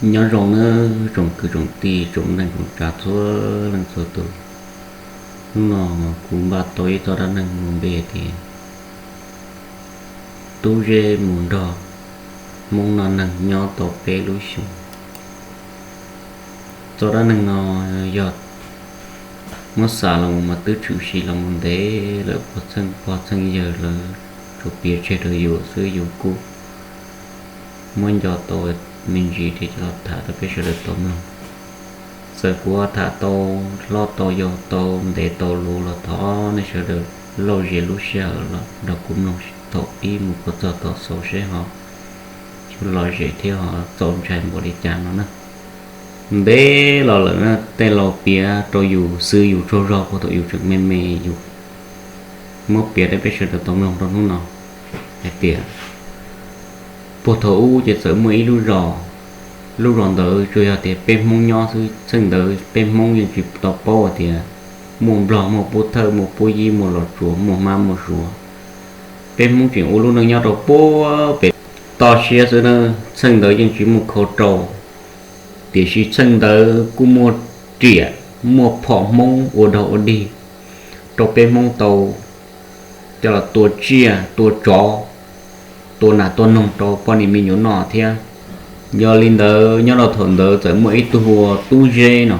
Nyob zoo nawb tsoom kwv tsoom tij tsoom neej tsoom tsav txhua leej txhua tus. Hnub no kuv npaj tau ib txoj dab neeg muaj npe tias Tub Zeb mus nrog Hmoob noj neeg nyob tau peb lub xyoos. Txoj dab neeg no yog muab xav los mas twb tshwm sim los mus ntev lawm, pog txheej pog txheej yawg lawv tsuas piav tseg rau yus xwb, yus kuj muab nco tau me ntsis thiab coj los tham rau peb sawv daws tau mloog. Txawm kuv tham tau hlob tau yau tau ntev tau luv los thov nej sawv daws lauj zias lub sij hawm los nrog kuv mloog thaum pib mus kom txog thaum xaus seb ho yuav lom zem thiab ho txaus ntshai npaum li cas no na. Ntev los lawm na, tej laus piav rau yus xwb yus tsaug zog puag thaum yus tseem me me, yus muab piav rau peb sawv daws tau mloog rau hnub no hais tias puag thaum ub ces txawm muaj ib lub zos. Lub zos ntawd tsuas yog tias peb Hmoob nyob xwb, txheej ntawd peb Hmoob yeej tsis tau paub hais tias muaj Nplog, muaj Pub Thawj, muaj Pub Yib, muaj Los Tsuas, muaj Hmab, muaj Suav. Peb Hmoob tseem ua lub neej nyob rau puag pem toj siab xwb na, txheej ntawd yeej tsis muaj khau rau. Tiam sis txheej ntawd kuj muaj riam, muaj phom Hmoob ua dog ua dig rau peb Hmoob tau coj los tua tsiaj tua tsov, tua nas tua noog rau poj niam me nyuam noj thiab. Yog li ntawd nyob rau thaum ntawd txawm muaj ib tug hu ua Tub Zeb no.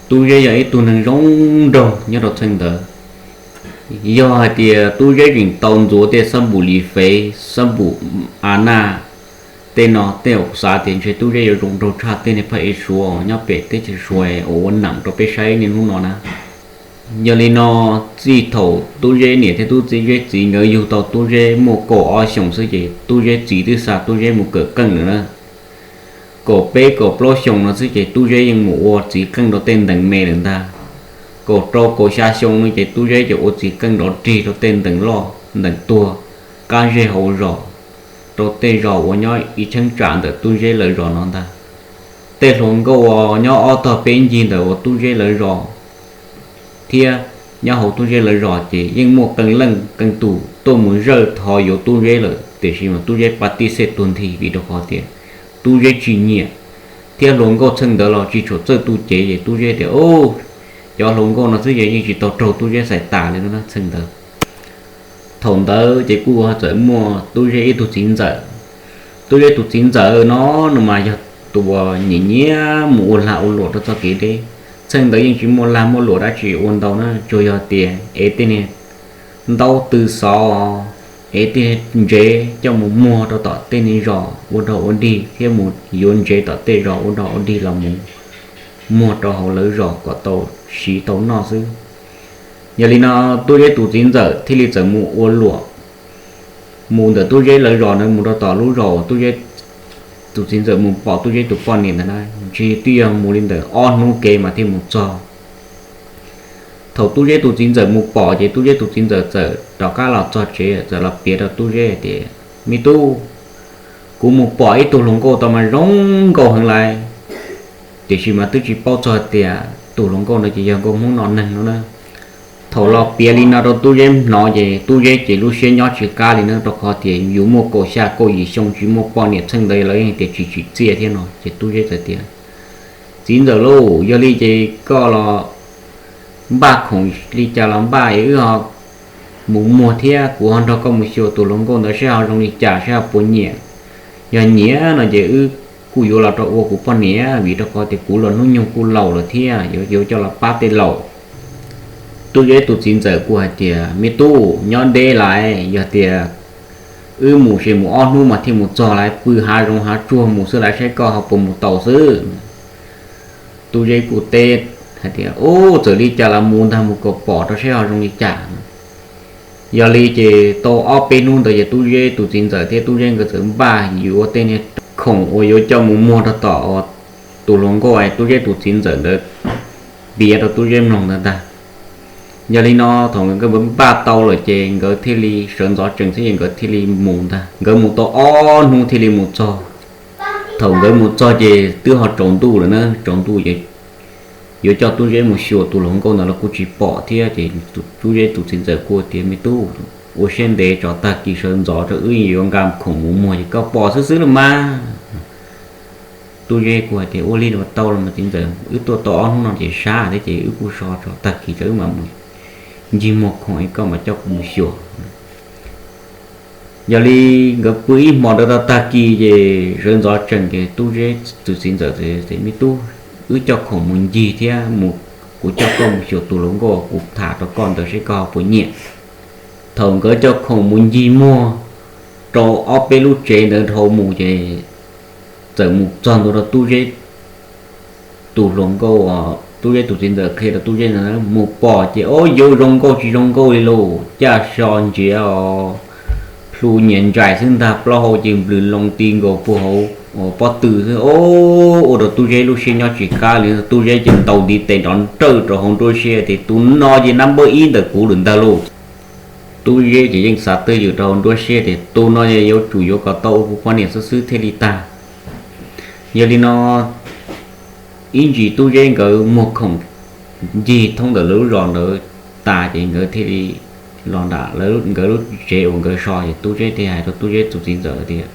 Tub Zeb yog ib tug neeg zoo nraug nyob rau txheej ntawd. Yog hais tias Tub Zeb tseem tau ntxuav tej xab npum li fev, xab npum a naj, tej no tej uas xav tias ntshe Tub Zeb yuav zoo nraug tshaj tej niag phaj ej Suav nyob pem teb chaws Suav uas ua neem rau peb saib niaj hnub no na. Yog li no, txij thaum Tub Zeb niam thiab Tub Zeb txiv nkawd yug tau Tub Zeb muaj kaum ob xyoos xwb ces Tub Zeb txiv twb xa Tub Zeb mus kawm keej lawm na. Kaum peb kaum plaub xyoos no xwb ces Tub Zeb yeej mus ua txiv qeej rau tej ntees me lawm ntag. Kaum rau kaum xya xyoo no ces Tub Zeb ces ua txiv qeej nrov rig rau tej ntees loj ntees tuag qab zej hauv zos, rau tej zos uas nyob ib cheeb tsam ntawm Tub Zeb lawv zos no ntag. Tej hluas nkauj uas nyob ob tog peb ncig ntawm uas Tub Zeb lawv zos thiab nyob hauv Tub Zeb lawv zos ces yeej muaj qee leej qee tus tuaj mus zawj thov yuav Tub Zeb lawm, tiam sis mas Tub Zeb pab tib xej tuag nthi vim rau qhov tias Tub Zeb tsis nyiam, thiab hluas nkauj txheej ntawd los tsis tshua txawj tu cev ces Tub Zeb tias, cov hluas nkauj no xwb ces yeej tsis tau raug Tub Zeb xaiv tas li no na txheej ntawd. Thaum ntawd ces kuj txawm muaj Tub Zeb ib tug txiv ntxawm. Tub Zeb tus txiv ntxawm no, no mas yog tus uas nyiam nyiam mus ua lag ua luam rau txoj kev deb. Txheej ntawd yeej tsis muaj lag muaj luam dab tsi ua ntau na, tsuas yog tias ev tej niag ntaub tw xov, ev tej niag ntsev coj mus muag rau tom tej niag zos ua dog ua dig thiab mus yuav ntsev tom tej zos ua dog ua dig los mus muag rau hauv lawv zos kom tau siv tau noj xwb. Yog li no Tub Zeb tus txiv ntxawm thiaj li txawm mus ua luam, mus ntawm Tub Zeb lawv zos ntawd mus rau tom lub zos uas Tub Zeb tus txiv ntxawm mus pom Tub Zeb tus poj niam ntawd na, ntshe twb yog mus li ntawm ob hnub kev mas thiaj mus txog. Thaum Tub Zeb tus txiv ntxawm mus pom ces Tub Zeb tus txiv ntxawm txawm rov qab los txog tsev, txawm los piav rau Tub Zeb hais tias, me tub, kuv mus pom ib tug hluas nkauj tau mas zoo nkauj heev lawm, tiam sis mas twb tsis paub txog tias tus hluas nkauj no ces yog nkauj Hmoob noj neeg no na. Thaum los piav li no rau Tub Zeb hnov ces Tub Zeb ces lub siab nyob tsis qab li na, rau qhov tias yus muaj kaum xya kaum yim xyoo tsis muaj poj niam, txheej ntawd lawv yeej tias tsis tsim txiaj thiab no ces Tub Zeb txawm tias, txiv ntxawm lauj, yog li ces koj los npaj khoom li cas los npaj es wb ho mus muag thiab kuv ho nrog koj mus xyuas tus hluas nkauj ntawd saib ho zoo li cas saib ho puas nyiam. Yog nyiam no ces wb kuj yuav los rau ua kuv poj niam, vim rau qhov tias kuv los hnub nyoog kuj laus lawm thiab yuav coj los pab tej laus. Tub Zeb tus txiv ntxawm kuj hais tias, me tub, nyob deb lawm, yog tias wb mus ces mus ob hnub mas thiaj mus txog lawm, pw hav zoov hav tsuag mus xwb lawm, saib koj ho puas mus tau xwb. Tub Zeb kuj teb hais tias, ub, txawm li cas los mus ntag, mus kom pom rau saib ho zoo li cas. Yog li ces tau ob peb hnub ntawd ces Tub Zeb tus txiv ntxawm thiab Tub Zeb nkawd txawm npaj yuav tej niag khoom uas yuav coj mus muag rau tom tus hluas nkauj es Tub Zeb tus txiv ntxawm ntawd piav rau Tub Zeb mloog ntawd ntag. Yog li no thaum nkawd npaj tau lawm ces nkawd thiaj li sawv ntxov tsees xwb ces nkawd thiaj li mus ntag. Nkawd mus tau ob hnub thiaj li mus txog. Thaum nkawd mus txog ces twb ho tsaus ntuj lawm na, tsaus ntuj ces yuav coj Tub Zeb mus xyuas tus hluas nkauj ntawd los kuj tsis pom thiab ces Tub Zeb tus txiv ntxawm kuj tias, me tub, ua siab ntev tso, tag kis sawv ntxov rau wb yuav nqa khoom mus muag ces koj pom xwb xwb los mas. Tub Zeb kuj hais tias, Ua li los tau los mas txiv ntxawm, wb tuaj tau ob hnub no ces sab thiab ces wb kuj so tso, tag kis rau wb mam mus ncig muag khoom es koj mam coj kuv mus xyuas. Yog li nkawd pw ib hmo ntawd tag kis ces sawv ntxov tsees ces Tub Zeb tus txiv ntxawm tias, Me tub, wb coj khoom mus ncig thiab mus, kuv coj koj mus xyuas tus hluas nkauj kuv tham rau koj ntawd seb koj puas nyiam. Thaum nkawd coj khoom mus ncig muag rau ob peb lub tsev ntawd dhau mus ces txawm mus txog ntua rau Tub Zeb tus hluas nkauj, Tub Zeb tus txiv ntxawm qhia rau Tub Zeb ntawd mus pom ces, Ob, yuav zoo nkauj tsis zoo nkauj li lauj, caj so ntsiav os, plhu nyias ntsais xwb ntag, plaub hau ces nplws loo ti nkaus puag hauv pob tw xwb. Ua rau Tub Zeb lub siab nyob tsis qab li, Tub Zeb ces ntaus ntiv tes nrov nrawj rau hauv nruab siab tias, Tus no ces nab npawb ib ntawm kuv lawm ntag lauj. Tub Zeb ces yeej xav twj ywm rau hauv nruab siab tias, Tus no yuav tsum yuav kom tau ua kuv poj niam xwb xwb thiaj li tag. Yog li no ib ntsis Tub Zeb nkawd muag khoom ncig thoob ntawm lawv lub zos ntawd tas ces nkawd thiaj li los nram nkawd lub tsev uas nkawd so ces Tub Zeb thiaj hais rau Tub Zeb tus txiv ntxawm tias,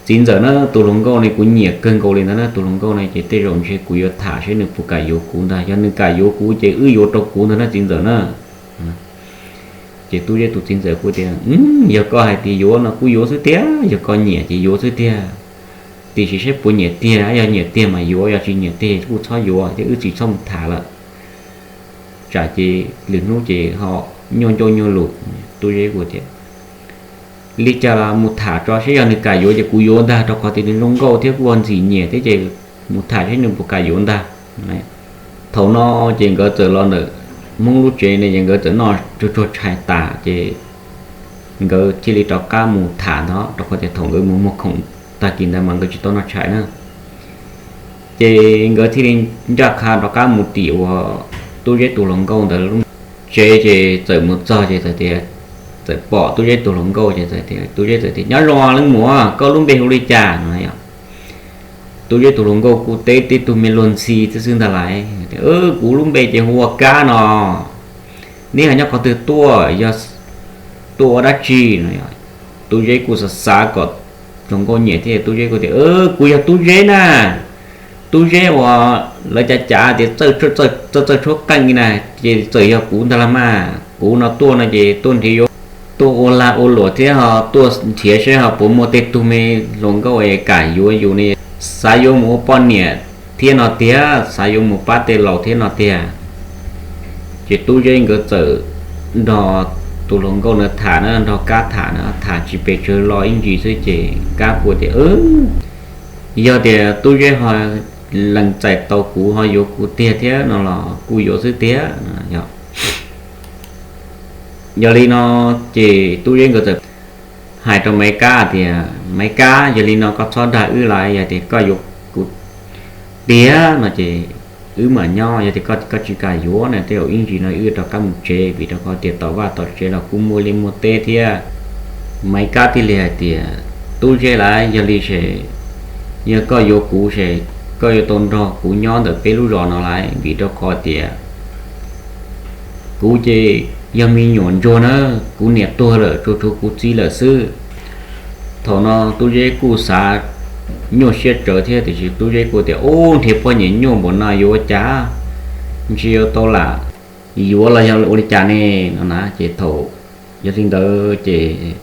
Txiv ntxawm na, tus hluas nkauj ne kuv nyiam kawg nkaus li ntag na, tus hluas nkauj ne ces tej zaum ntshe kuv yuav tham seb nws puas kam yuav kuv ntag, yog nws kam yuav kuv ces wb yuav rau kuv ntag na txiv ntxawm na. Ces Tub Zeb tus txiv ntxawm kuj tias, Yog koj hais tias yuav no kuj yuav xwb tiag, yog koj nyiam ces yuav xwb tiag, tiam sis saib puas nyiam tiag, yog nyiam tiag mas yuav, yog tsis nyiam tiag kuj txhob yuav thiab, wb tsis txhob mus tham lawm, tsam ces lwm hnub ces ho nyuaj ncauj nyuaj lus. Tub Zeb kuj tias, Li cas los mus tham tso seb, yog nws kam yuav ces kuv yuav ntag, rau qhov tias nws zoo nkauj thiab kuj ua ntxim nyiam thiab ces mus tham seb nws puas kam yuav ntag. Thaum no ces nkawd txawm los ntawm Hmoob lub tsev ne ces nkawd txawm noj tsuag tsuag tshais tas ces nkawd thiaj li rov qab mus tham ntag, rau qhov tias thaum nkawd mus muag khoom tag kis ntawd mas nkawd tsis tau noj tshais na. Ces nkawd thiaj li ncaj qha rov qab mus tim uas Tub Zeb tus hluas nkauj ntawd lub tsev ces txawm mus txog ces txawm tias, txawm pom Tub Zeb tus hluas nkauj ces txawm tias, Tub Zeb txawm tias, Nyob zoo leej muam, koj lub npe hu li cas no? Tub Zeb tus hluas nkauj kuj teb tib tug me luag ntxhi xwb xwb ntag lais, Kuv lub npe ces hu ua Kab no. Neb ho nyob qhov twg tuaj, yog tuaj ua dab tsi no? Tub Zeb kuj xav xav kom hluas nkauj nyiam thiab, Tub Zeb kuj tias, Kuv yog Tub Zeb na, Tub Zeb uas lawv cav cav tias txawj txawj tshuab qeej na, ces txawm yog kuv ntag los mas. Kuv no tuaj no ces tuaj nrhiav yuav, tuaj ua lag ua luam thiab ho tuaj nrhiav seb ho puas muaj tej tug me hluas nkauj es kam yuav yus ne, xav yuav mus ua poj niam thiab no tiag, xav yuav mus pab tej laus thiab no tiag. Ces Tub Zeb nkawd txawm nrog tus hluas nkauj na tham na, nrog Kab tham na, tham tsis pes tsawg lo ib ntsis xwb ces Kab kuj tias, Yog tias Tub Zeb ho lees txais tau kuv ho yuav kuv tiag thiab no los kuj yuav xwb tiag. Yog li no ces Tub Zeb nkawd txawm hais rau Maiv Kab tias, Maiv Kab, yog li no koj txhob dag wb lawm, yog tias koj yuav kuv tiag no ces wb mam nyob, yog tias koj tsis kam yuav na, tej zaum ib ntsis no wb rov qab mus tsev, vim rau qhov tias tom vaj tom tsev los kuj muaj liaj muaj teb thiab. Maiv Kab thiaj li hais tias, Tub Zeb lawm, yog li ces yog koj yuav kuv ces koj yuav tau nrog kuv nyob ntawm peb lub zos no lawm, vim rau qhov tias kuv ces yog me nyuam ntsuag na, kuv niam tuag lawm, tsuas tshuav kuv txiv lawm xwb. Thaum no Tub Zeb kuj xav nyuaj siab tsawv thiab, tiam sis Tub Zeb kuj tias, Ub, nrhiav poj niam nyuaj npaum no yuav ua cas, ntshe yuav tau lam yuav los yog ua li cas ne no na. Ces thaum yog li ntawd ces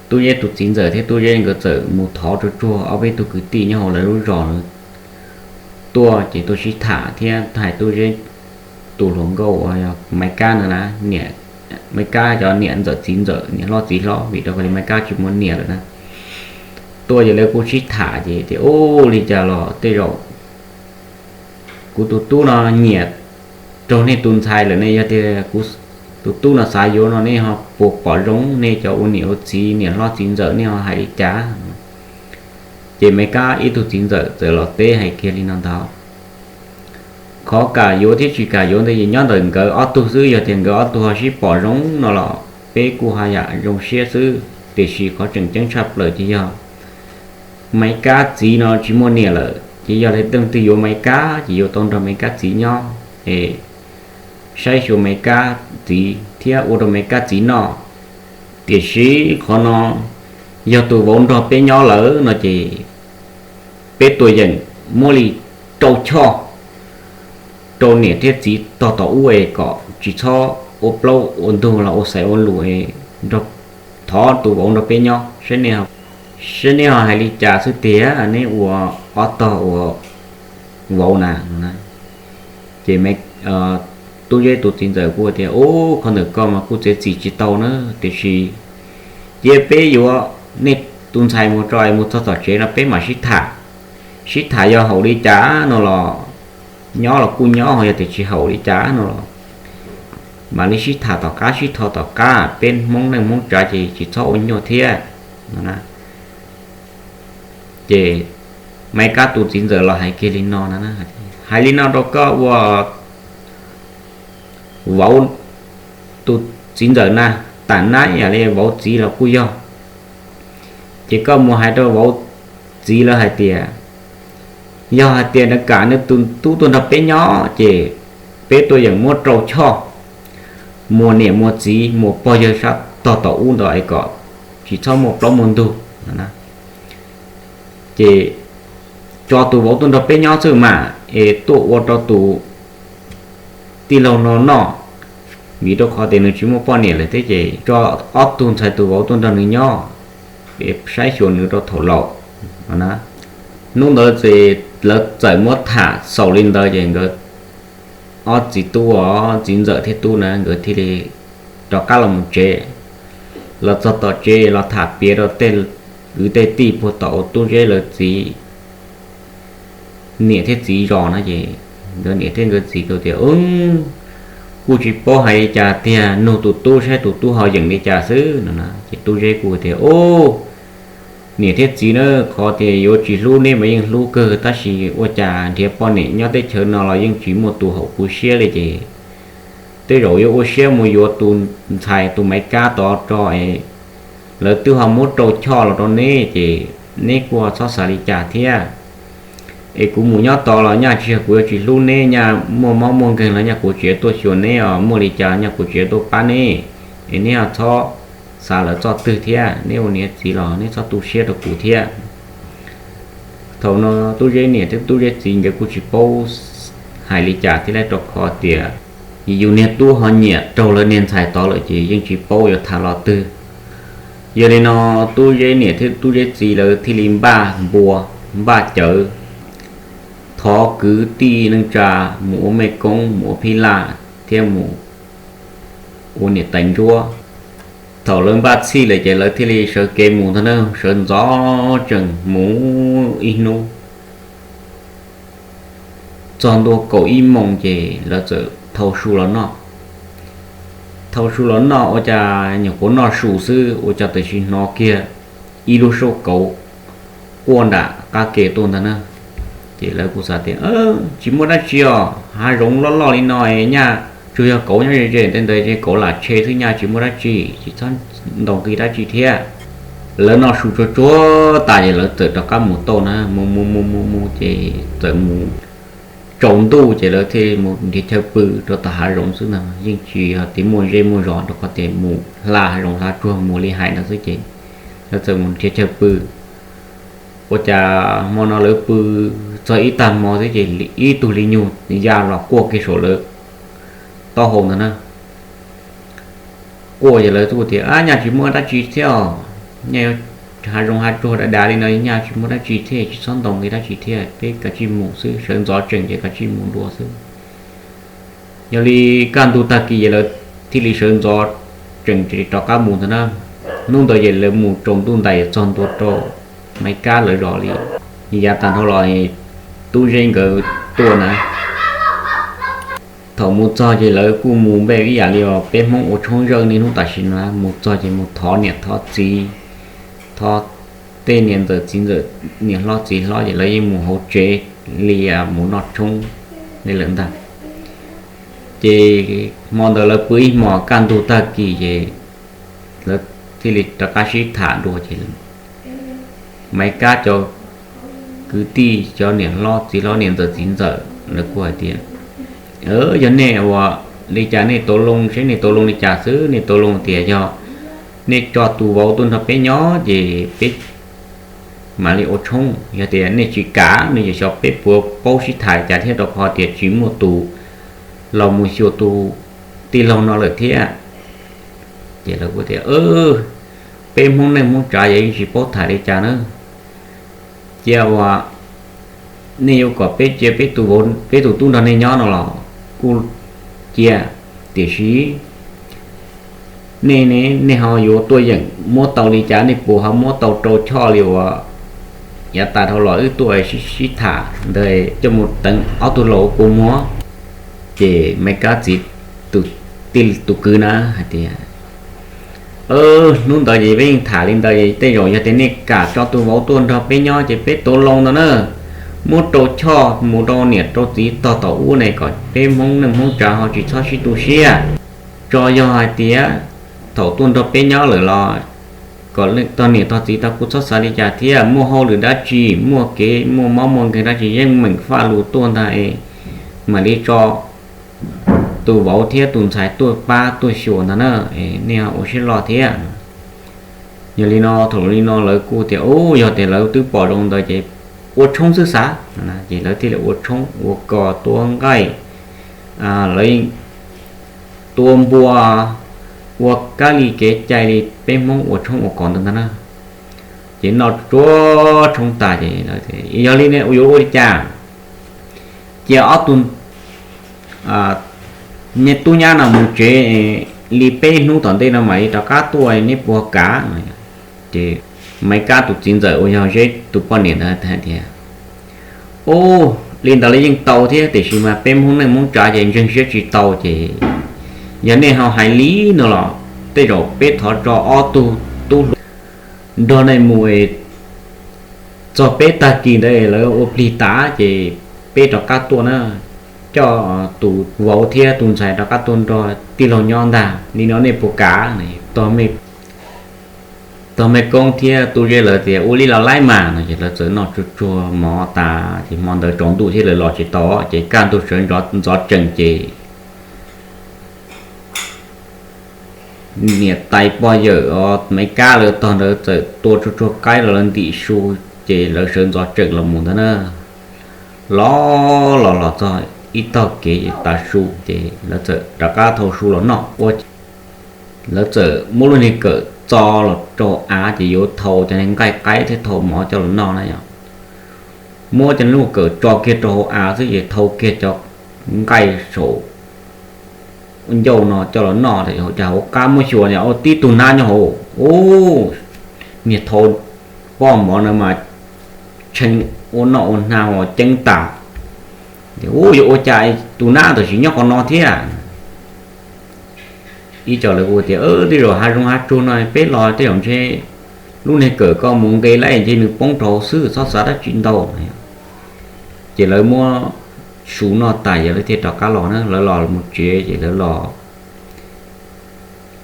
Tub Zeb tus txiv ntxawm thiab Tub Zeb nkawd txawm mus thov tsuag tsuag ob peb tug kwv tij nyob hauv lawv lub zos tuaj ces tuaj sib tham thiab hais Tub Zeb tus hluas nkauj uas Maiv Kab ntawd na, Maiv Kab cov niam ntxawm txiv ntxawm, niam hlob txiv hlob, vim rau qhov li Maiv Kab tsis muaj niam lawm na. Tuaj ces lawv kuj sib tham ces tias, Ub, li cas los tej zaum kuv tus tub no nyiam raug nej tus ntxhais lawm ne, yog tias kuv tus tub no xav yuav no nej ho puas pom zoo, nej cov ua niam ua txiv, niam hlob txiv ntxawm nej ho hais li cas? Ces Maiv Kab ib tug txiv ntxawm txawm los teb hais kiag li no ntag, Qhov kam yuav thiab tsis kam yuav ntawd ces nyob ntawm nkawd ob tug xwb, yog tias nkawd ob tug ho sib pom zoo no los peb kuj haj yam zoo siab xwb, tiam sis qhov tseem ceeb tshaj plaws ces yog Maiv Kab txiv no tsis muaj niam lawm, ces yog leej twg yuav Maiv Kab ces yuav tau nrog Maiv Kab txiv nyob es saib xyuas Maiv Kab txiv thiab ua rau Maiv Kab txiv noj. Tiam sis qhov no yog tus vauv nrog peb nyob lawm no ces peb tua yeem muab li rau choj rau niam thiab txiv tog tom ub es kom tsis txhob ua plaub ua ntug los ua xaiv ua lus es nrog, thov tus vauv nrog peb nyob saib nej ho hais li cas xwb tiag, neb ua ob tog ua vauv na. Ces Tub Zeb tus txiv ntxawm kuj tias, Ub, qhov ntawm koj mas kuj txiav txim tsis tau na, tiam sis cia peb yuav nej tus ntxhais mus tso es mus txog tom tsev no peb mam sib tham. Sib tham yog haum li cas no los nyob los kuj nyob, ho yog tias tsis haum li cas no los mam li sib tham tom qab, sib tho tom qab, peb Hmoob neej Hmoob tsav ces tsis txhob ua nyuaj thiab no. Ces Maiv Kab tus txiv ntxawm los hais kiag li no, hais li no rau koj ua vauv tus txiv ntxawm na, tam nab yam li vauv txiv los kuj yog. Ces koj mus hais rau vauv txiv lawv hais tias, yog hais tias nws kam nws tus tub tuaj nrog peb nyob ces peb tuaj yeem muab rau choj, muas niam muas txiv muas pog yawg sab tog tom ub ntawd es kom tsis txhob muaj plaub muaj ntug. Ces tso tus vauv tuaj nrog peb nyob xwb mas es tuaj ua rau tus tij laug no noj, vim rau qhov tias nws tsis muaj poj niam lawm thiab ces tso ob tug ntxhais tus vauv tuaj nrog nws nyob es saib xyuas nws rau thaum laus no na. Hnub ntawd ces lawv txawm muab tham xaus li ntawd ces nkawd ob txiv tub, txiv ntxawm thiab tub na, nkawd thiaj li rov qab los mus tsev. Los txog tom tsev los tham piav rau tej kwv tej tij puag tom Tub Zeb lawv txiv, niam thiab txiv zos na ces nkawd niam thiab nkawd txiv tias, Kuj tsis paub hais li cas tiag, nug tus tub saib tus tub ho yeem li cas xwb no na. Ces Tub Zeb kuj tias, Ub, niam thiab txiv na, qhov tias yuav tsis hlub neb mas yeej hlub kawg, tab sis ua cas nrhiav poj niam nyob teb chaws no los yeej tsis muaj tus haum kuv siab li ces tej zaum yuav ua siab mus yuav tus ntxhais tus Maiv Kab tod tso es lawv twb ho muab rau choj los rau neb ces neb kuj txhob xav li cas thiab. Es kuv mus nyob tod los nyaj tsis yog kuv yuav tsis hlub neb, nyaj muaj mob muaj nkeeg los nyaj kuv tsis yuav tuaj xyuas neb os, muaj li cas nyaj kuv tsis yuav tuaj pab neb. Es neb ho txhob xav lawv txoj twg thiab, neb ua niam txiv los neb txhob tu siab rau kuv thiab. Thaum no Tub Zeb niam thiab Tub Zeb txiv nkawd kuj tsis paub hais li cas thiab lauj, rau qhov tias yus niag tub ho nyiam raug lawv niag ntxhais tod lawm ces yeej tsis paub yuav tham los twg. Yog li no Tub Zeb niam thiab Tub Zeb txiv lawv thiaj li npaj npua, npaj cawv, thov kwv tij neej tsa mus ua mej koob, mus ua phij laj thiab mus ua niam tais ntsuab. Thaum lawv npaj txhij lawm ces lawv thiaj li sawv kev mus ntag na, sawv ntxov tsees mus ib hnub. Txog ntua kaum ib moos ces lawv txawm thau su los noj. Thau su los noj ua cas nyuam qhuav noj su xwb ua cas tam sim hnov kiag ib lub suab kauv quaj nram qab ke tuaj ntag na. Ces lawv kuj xav tias, Tsis muaj dab tsi os, hav zoov loj loj li no es nyaj tsuas yog kauv nyob ze ze ntawd, kauv lam tshe xwb, nyaj tsis muaj dab tsi, tsis txhob ntaus nqi dab tsi thiab. Lawv noj su tsuag tsuag tas ces lawv txawm rov qab mus tau na, mus mus mus mus mus ces txawm mus tsaus ntuj ces lawv thiaj mus nrhiav chaw pw rau tom hav zoov xwb ntag, yeej tsis yog tias muaj zej muaj zos rau qhov tias mus hla hav zoov hla tsuag mus li hais ntawd xwb ces lawv txawm mus nrhiav chaw pw. Ua cas hmo no lawv pw txog ib tag hmo xwb ces ib tug li nyuag ya los quaj kiag saum lawv taub hau ntag na. Quaj ces lawv kuj tias, Ab, nyaj tsis muaj dab tsi thiab os, nyaj hav zoov hav tsuag dav dav li no, nyaj tsis muaj dab tsi thiab, tsis txhob ntaus nqi dab tsi thiab, peb kav tsij mus xwb, sawv ntxov tsees ces kav tsij mus dua xwb. Yog li kaj ntug tag kis ces lawv thiaj li sawv ntxov tsees rov qab mus ntag na. Hnub ntawd ces lawv mus tsaus ntuj ntais txog ntua rau Maiv Kab lawv zos li, yav tag dhau los Tub Zeb nkawd tuaj na. Thaum mus txog ces lawv kuj mus npej ib yam li os peb Hmoob ua tshoob zawj niaj hnub tam sim no, mus txog ces mus thov niam thov txiv, thov tej niam ntxawm txiv ntxawm, niam hlob txiv hlob ces lawv yeej mus hauv tsev li mus noj tshoob li lawm ntag. Ces hmo ntawd lawv pw ib hmos kaj ntug tag kis ces lawv thiaj li rov qab sib tham dua ces Maiv Kab cov kwv tij, cov niam hlob txiv hlob, niam ntxawm txiv ntxawm, lawv kuj hais tias, Yog nej ua li cas nej tau loo, seb nej tau loo li cas xwb, nej tau loo tias yog nej tso tus vauv tuaj nrog peb nyob ces peb mam li ua tshoob. Yog tias nej tsis kam no ces xyov peb puas paub sib tham li cas thiab, rau qhov tias tsis muaj tus los mus xyuas tus tij laug no lawm thiab. Ces lawv kuj tias, peb Hmoob neej Hmoob tsav yog yeej tsis paub tham li cas na. Cia uas nej yuav kom peb cia peb tus, peb tus tub nrog nej nyob no los kuj cia, tiam sis nej ne, nej ho yuav tuaj yeem muab tau li cas? Nej puas ho muab tau rau Choj li uas yav tas dhau los wb tuaj sib sib tham ntawd coj mus teev ob tug laus kua muag? Ces Maiv Kab txiv tus kwv na hais tias, hnub ntawd ces peb yeej tham li ntawd, tej zaum yog tias nej kam tso tus vauv tuaj nrog peb nyob ces peb tuav loo ntawd na, muab rau Choj mus rau niam rau txiv tog tom ub ne, kom peb Hmoob neej Hmoob tsav ho tsis txhob sib tu siab. Tso yog hais tias thaum tuaj nrog peb nyob lawm los kom tog niam tog txiv tau kuj txhob xav li cas thiab, muaj hauj lwm dab tsi, muaj kev muaj mob muaj nkeeg dab tsi yeej meem faj lus tuaj ntag, mam li tso tus vauv thiab tus ntxhais tuaj pab tuaj xyuas ntag na. Nej ua siab loj thiab. Yog li no, thaum li no lawv kuj tias, u, yog tias lawv twb pom zoo ntawd ces ua tshoob xwb xav. Ces lawv thiaj li ua tshoob ua kos tua nqaij, lawv tua npua, ua kab li kev cai li peb Hmoob ua tshoob ua kos ntawd ntag na. Ces noj tsuag tshoob tas ces, yog li ne yuav ua li cas? Cia ob tug me tub nyab no mus tsev li peb hnub tom ntej no mam li rov qab tuaj, neb puas kam? Ces Maiv Kab tus txiv ntxawm uas yog Zeb tus poj niam ntawd hais tias, u, li ntawd los yeej tau thiab, tiam sis mas peb Hmoob neej Hmoob tsav ces ntseeg siab tsis tau, ces yog nej ho hais li no los tej zaum peb thov tso ob tug tub hluas nrog nej mus, txog peb tag kis ntawd lawv ua plig tas ces peb rov qab tuaj na, coj tus vauv thiab tus ntxhais rov qab tuaj nrog tij laug nyob ntag, li no nej puas kam? Tog Mej Koob thiab Tub Zeb lawv tias, ua li los laib mas no, ces lawv txawm noj tsuag tsuag mov tas ces hmo ntawd tsaus ntuj thiab lawv los tsis tau, ces kaj ntug sawv ntxov tsees ces niam tais pog yawm os, Maiv Kab lawv tog ntawd txawm tua tsuag tsuag qaib los lawv ntim su, ces lawv sawv ntxov tsees los mus ntawd na. Los los los txog ib tog kev tav su ces lawv txawm rov qab thau su los noj ua, lawv txawm muab lub niag kawm txo los rau av ces yuav thau cov nqaij qaib thiab thau mov coj los noj na yom. Muab cov lub kawm tso kiag rau hauv av xwb ces thau kiag cov nqaij saum ncauj no coj los noj, cas hauv qab muab xyuas ua tib tug nab nyob hauv. U, niag thau poj mov no mas tshee ua noj ua hnav uas ceeb tas. U, yuav ua cas tus nab tam sim nyob qhov no thiab? Ib co lawv kuj tias, tej zaum hav zoov hav tsuag no peb los tej zaum ntshe lub niag kawm ko mus nqe lawm ntshe nws poob rau hauv xwb, txhob xav dab tsi ntau. Ces lawv muab su noj tas ces lawv thiaj rov qab los na. Lawv los mus tsev ces lawv los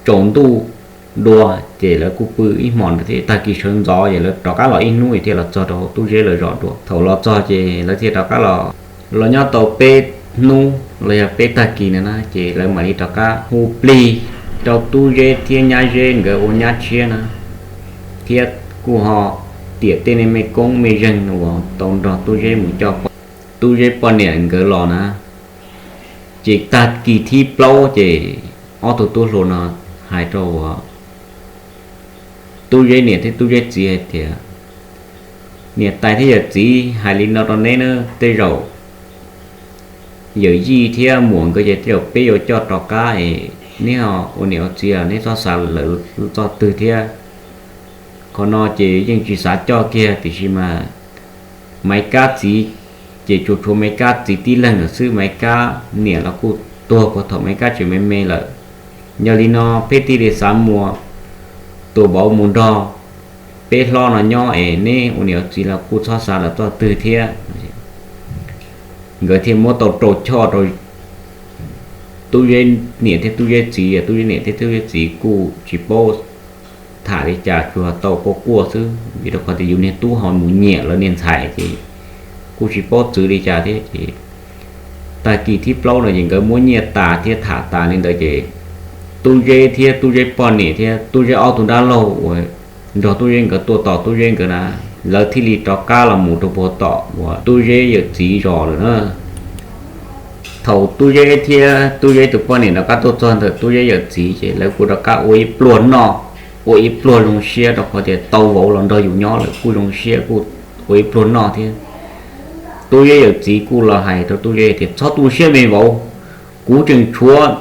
tsaus ntuj dua ces lawv kuj pw ib hmos ntawd thiab, tag kis sawv ntxov ces lawv rov qab los ib hnub thiaj los txog rau Tub Zeb lawv zos dua. Thaum los txog ces lawv thiaj rov qab los, los nyob tau peb hnub los yog peb tag kis na na, ces lawv mam li rov qab hu plig rau Tub Zeb thiab Nyab Zeb nkawd ua nyab tshiab na, thiab kuj ho tiam tej niag me koob me zeeg uas tau nrog Tub Zeb mus coj Tub Zeb poj niam nkawd los na. Ces tag kis thib plaub ces ob tug tub hluas no hais rau Tub Zeb niam thiab Tub Zeb txiv hais tias, niam tais thiab yawm txiv, hais li no rau neb na, tej zaum yawm yij thiab muam nkawd ces tej zaum peb yuav coj rov qab es neb ho ua niam ua txiv neb txhob xav lawv txoj twg thiab. Qhov no ces yeej tsis xav coj kiag tiam sis mas Maiv Kab txiv ces tsuas tshuav Maiv Kab txiv tib leeg lawm xwb, Maiv Kab niam los kuj tuag puag thaum Maiv Kab tseem me me lawm. Yog li no peb thiaj li xav muas tus vauv mus nrog peb hlob no nyob es neb ua niam ua txiv los kuj txhob xav lawv txoj twg thiab. Nkawd thiaj muab tau rau choj rau Tub Zeb niam thiab Tub Zeb txiv, Tub Zeb niam thiab Tub Zeb txiv kuj tsis paub tham li cas, tsuas tau quaj quaj xwb, vim rau qhov tias yus niag tub ho mus nyiam lawv niag ntxhais ces kuj tsis paub txwv li cas thiab ces tag kis thib plaub no ces nkawd muab nyiaj tas thiab tham tas li ntawd ces Tub Zeb thiab Tub Zeb poj niam thiab Tub Zeb ob tug dab laug uas nrog Tub Zeb nkawd tuaj tos Tub Zeb nkawd na, lawv thiaj li rov qab los mus rau puag tom uas Tub Zeb yawm txiv zos lawm na. Thaum Tub Zeb thiab Tub Zeb tus poj niam rov qab tuaj txog ntawm Tub Zeb yawm txiv ces lawv kuj rov qab ua ib pluag noj, ua ib pluag zoo siab rau qhov tias tau vauv los nrog yus nyob lawm kuj zoo siab kuj ua ib pluag noj thiab. Tub Zeb yawm txiv kuj los hais rau Tub Zeb tias, txhob tu siab me vauv, kuv tseem tshuav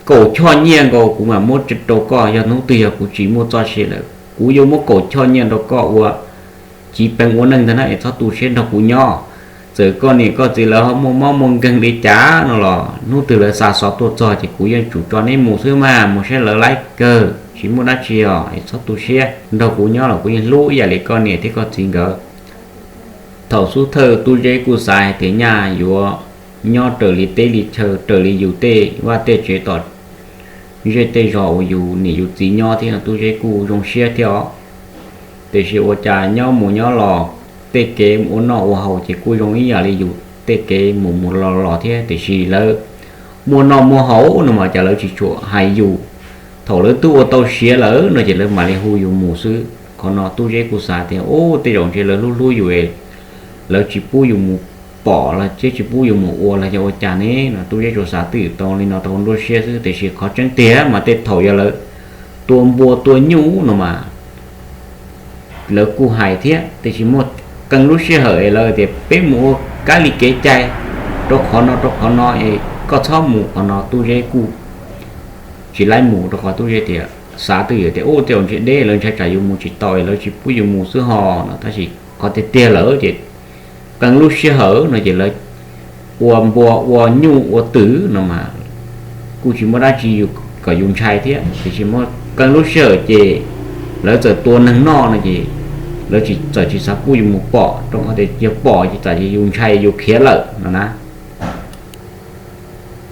kaum choj nyiaj nkaus kuv mam muab rau koj, yog hnub twg yog kuv tsis muaj txoj sia lawm kuv yuav muab kaum choj nyiaj rau koj ua chiv peev ua neej ntag na, es txhob tu siab, nrog kuv nyob. Txawm koj niam koj txiv lawv ho muaj mob muaj nkeeg li cas no los hnub twg lawv xa xov tuaj txog ces kuv yeej tsum tso neb mus xwb mas, mus saib lawv laib kawg tsis muaj dab tsi os, es txhob tu siab, nrog kuv nyob los kuv yeej hlub ib yam li koj niam thiab koj txiv nkawd. Thaum xub thawj Tub Zeb kuj xav hais tias nyaj yuav nyob raws li teb li chaw, raws li yus tej vaj tej tsev tom zej tej zos uas yus niam yus txiv nyob thiab no Tub Zeb kuj zoo siab thiab os. Tiam sis ua cas nyob mus nyob los tej kev ua noj ua haus ces kuj zoo ib yam li yus tej kev mus mus los los thiab, tiam sis lawv muaj noj muaj haus no mas cas lawv tsis tshua hais yus. Thaum lawv twb ua tau siav lawm no ces lawv mam li hu yus mus xwb. Qhov no Tub Zeb kuj xav tias, u, tej zaum ntshe lawv hlub hlub yus, lawv tsis pub yus mus pom los thiab tsis pub yus mus ua los yog ua cas ne no, Tub Zeb tsuas xav twj ywm tau li no rau nruab siab xwb. Tiam sis qhov tseeb tiag mas tej thaum yog lawv tua npua tua nyuj no mas lawv kuj hais thiab, tiam sis muaj qee lub sij hawm es lawv tias peb mus ua kab li kev cai rau qhov no rau qhov no es koj txhob mus, qhov no Tub Zeb kuj tsis laib mus rau qhov Tub Zeb tias, xav twj ywm tias, u, tej zaum ntshe deb, lawv ntshai tsam yus mus tsis tau es lawv tsis pub yus mus xwb ho no. Tab sis qhov tiag tiag lawm ces qee lub sij hawm no ces lawv ua npua ua nyuj ua twm no mas kuj tsis muaj dab tsi kom yus ntshai thiab, tiam sis muaj qee lub sij hawm ces lawv txawm tua neeg noj no ces lawv txawm tsis xav pub yus mus pom rau qhov tias yog pom ces tsam ces yus ntshai yus khiav lawm no na.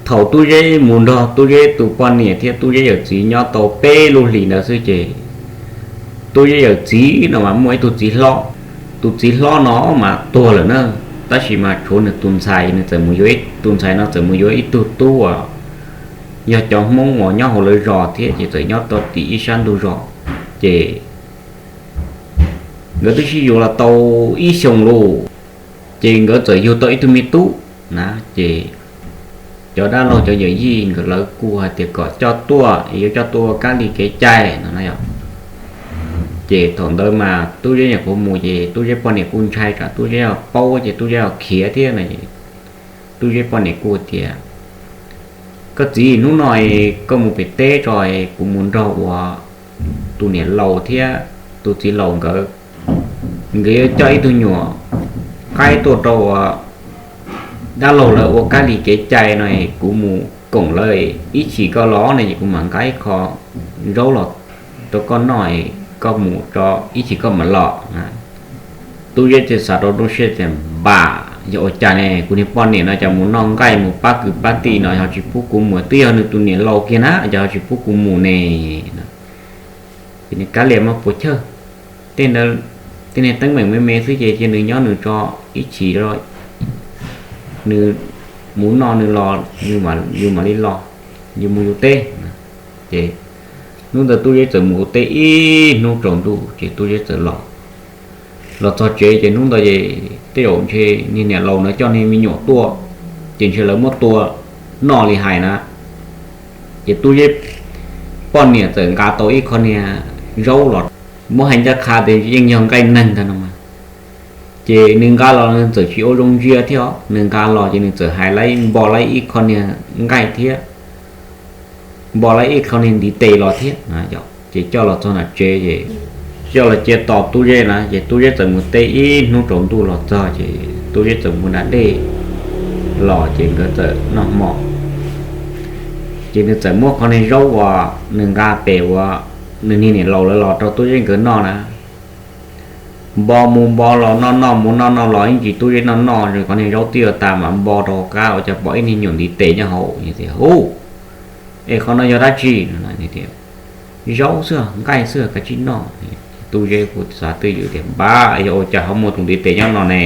Thaum Tub Zeb mus nrog Tub Zeb tus poj niam thiab Tub Zeb yawm txiv nyob tau peb lub hlis ntawd xwb ces Tub Zeb yawm txiv no mas muaj ib tug txiv hlob. Tus txiv hlob no mas tuag lawm na, tab sis mas tshuav nws tus ntxhais, nws txawm mus yuav, tus ntxhais no txawm mus yuav ib tug tub uas yog cov Hmoob uas nyob hauv lawv zos thiab ces txawm nyob tau tim ib sab ntug zos. Ces nkawd twb sib yuav los tau ib xyoos lawm, ces nkawd txawm yug tau ib tug me tub na. Ces cov dab laug cov yawm yij nkawd lawv kuj hais tias kom coj tuaj, yuav coj tuaj ua kab li kev cai no na yom. Ces thaum ntawd mas Tub Zeb nyuam qhuav mus ces Tub Zeb poj niam kuj ntshai tsam Tub Zeb ho paub ces Tub Zeb ho khiav thiab no. Tub Zeb poj niam kuj tias, koj txiv, hnub no koj mus pem teb tso, kuv mus nrog ua tus niam laus thiab tus txiv laus nkawd, nkawd yuav coj ib tug nyuam qaib tuaj rau ua dab laug lawv ua kab li kev cai no, kuv mus koom lawv, ib chim koj los no ces kuv mam nqa ib qho zaub los rau koj noj, koj mus tso, ib chim koj mam los. Tub Zeb thiaj xav rau lub siab tias, npam, yog ua cas ne, kuv niag poj niam no cas mus noj nqaij mus pab kwv pab tij no ho tsis pub kuv mus, twb yog nws tus niam laus kiag na cas ho tsis pub kuv mus ne. Ces nws kav liam mas puas chawj, tej, tej niag teeb meem me me xwb ces cia nws nyob nws tso, ib chim nws mus noj nws los, yus mam li los, yus mus yus teb. Ces hnub ntawd Tub Zeb txawm mus ua teb ib hnub tsaus ntuj ces Tub Zeb txawm los. Los txog tsev ces hnub ntawd ces tej zaum ntshe niag niam laus na coj niag me nyuam tuaj, ces ntshe lawv muab tua noj li hais na. Ces Tub Zeb poj niam txawm nqa tau ib qho niag zaub los, muab hais ncaj qha tias yeej yog nqaij neeg ntag no mas. Ces nws nqa los nws txawm tsis ua zoo ntsia thiab os, nws nqa los ces nws txawm hais laib npo laib ib qho niag nqaij thiab npo laib ib qho niag ntiv tes los thiab. Ces coj los txog nram tsev ces coj los cia tos Tub Zeb na, ces Tub Zeb txawm mus teb ib hnub tsaus ntuj los txog ces Tub Zeb txawm mus da dej los ces nkawd txawm noj hmo. Ces nws txawm muab qhov niag zaub uas nws nqa pem uas nws niag niam laus lawv los rau Tub Zeb nkawd noj na. Npo mus npo los noj noj mus noj noj los ib ntsis Tub Zeb noj noj qhov niag zaub twb yuav tas mas npo rau qab ua cas pom ib niag nyuam ntiv tes nyob hauv. Hu, es qhov no yog dab tsi? Zaub xwb, nqaij xwb, kav tsij noj. Tub Zeb kuj xav twj ywm tias npam, yog ua cas ho muaj tus ntiv tes nyob no ne.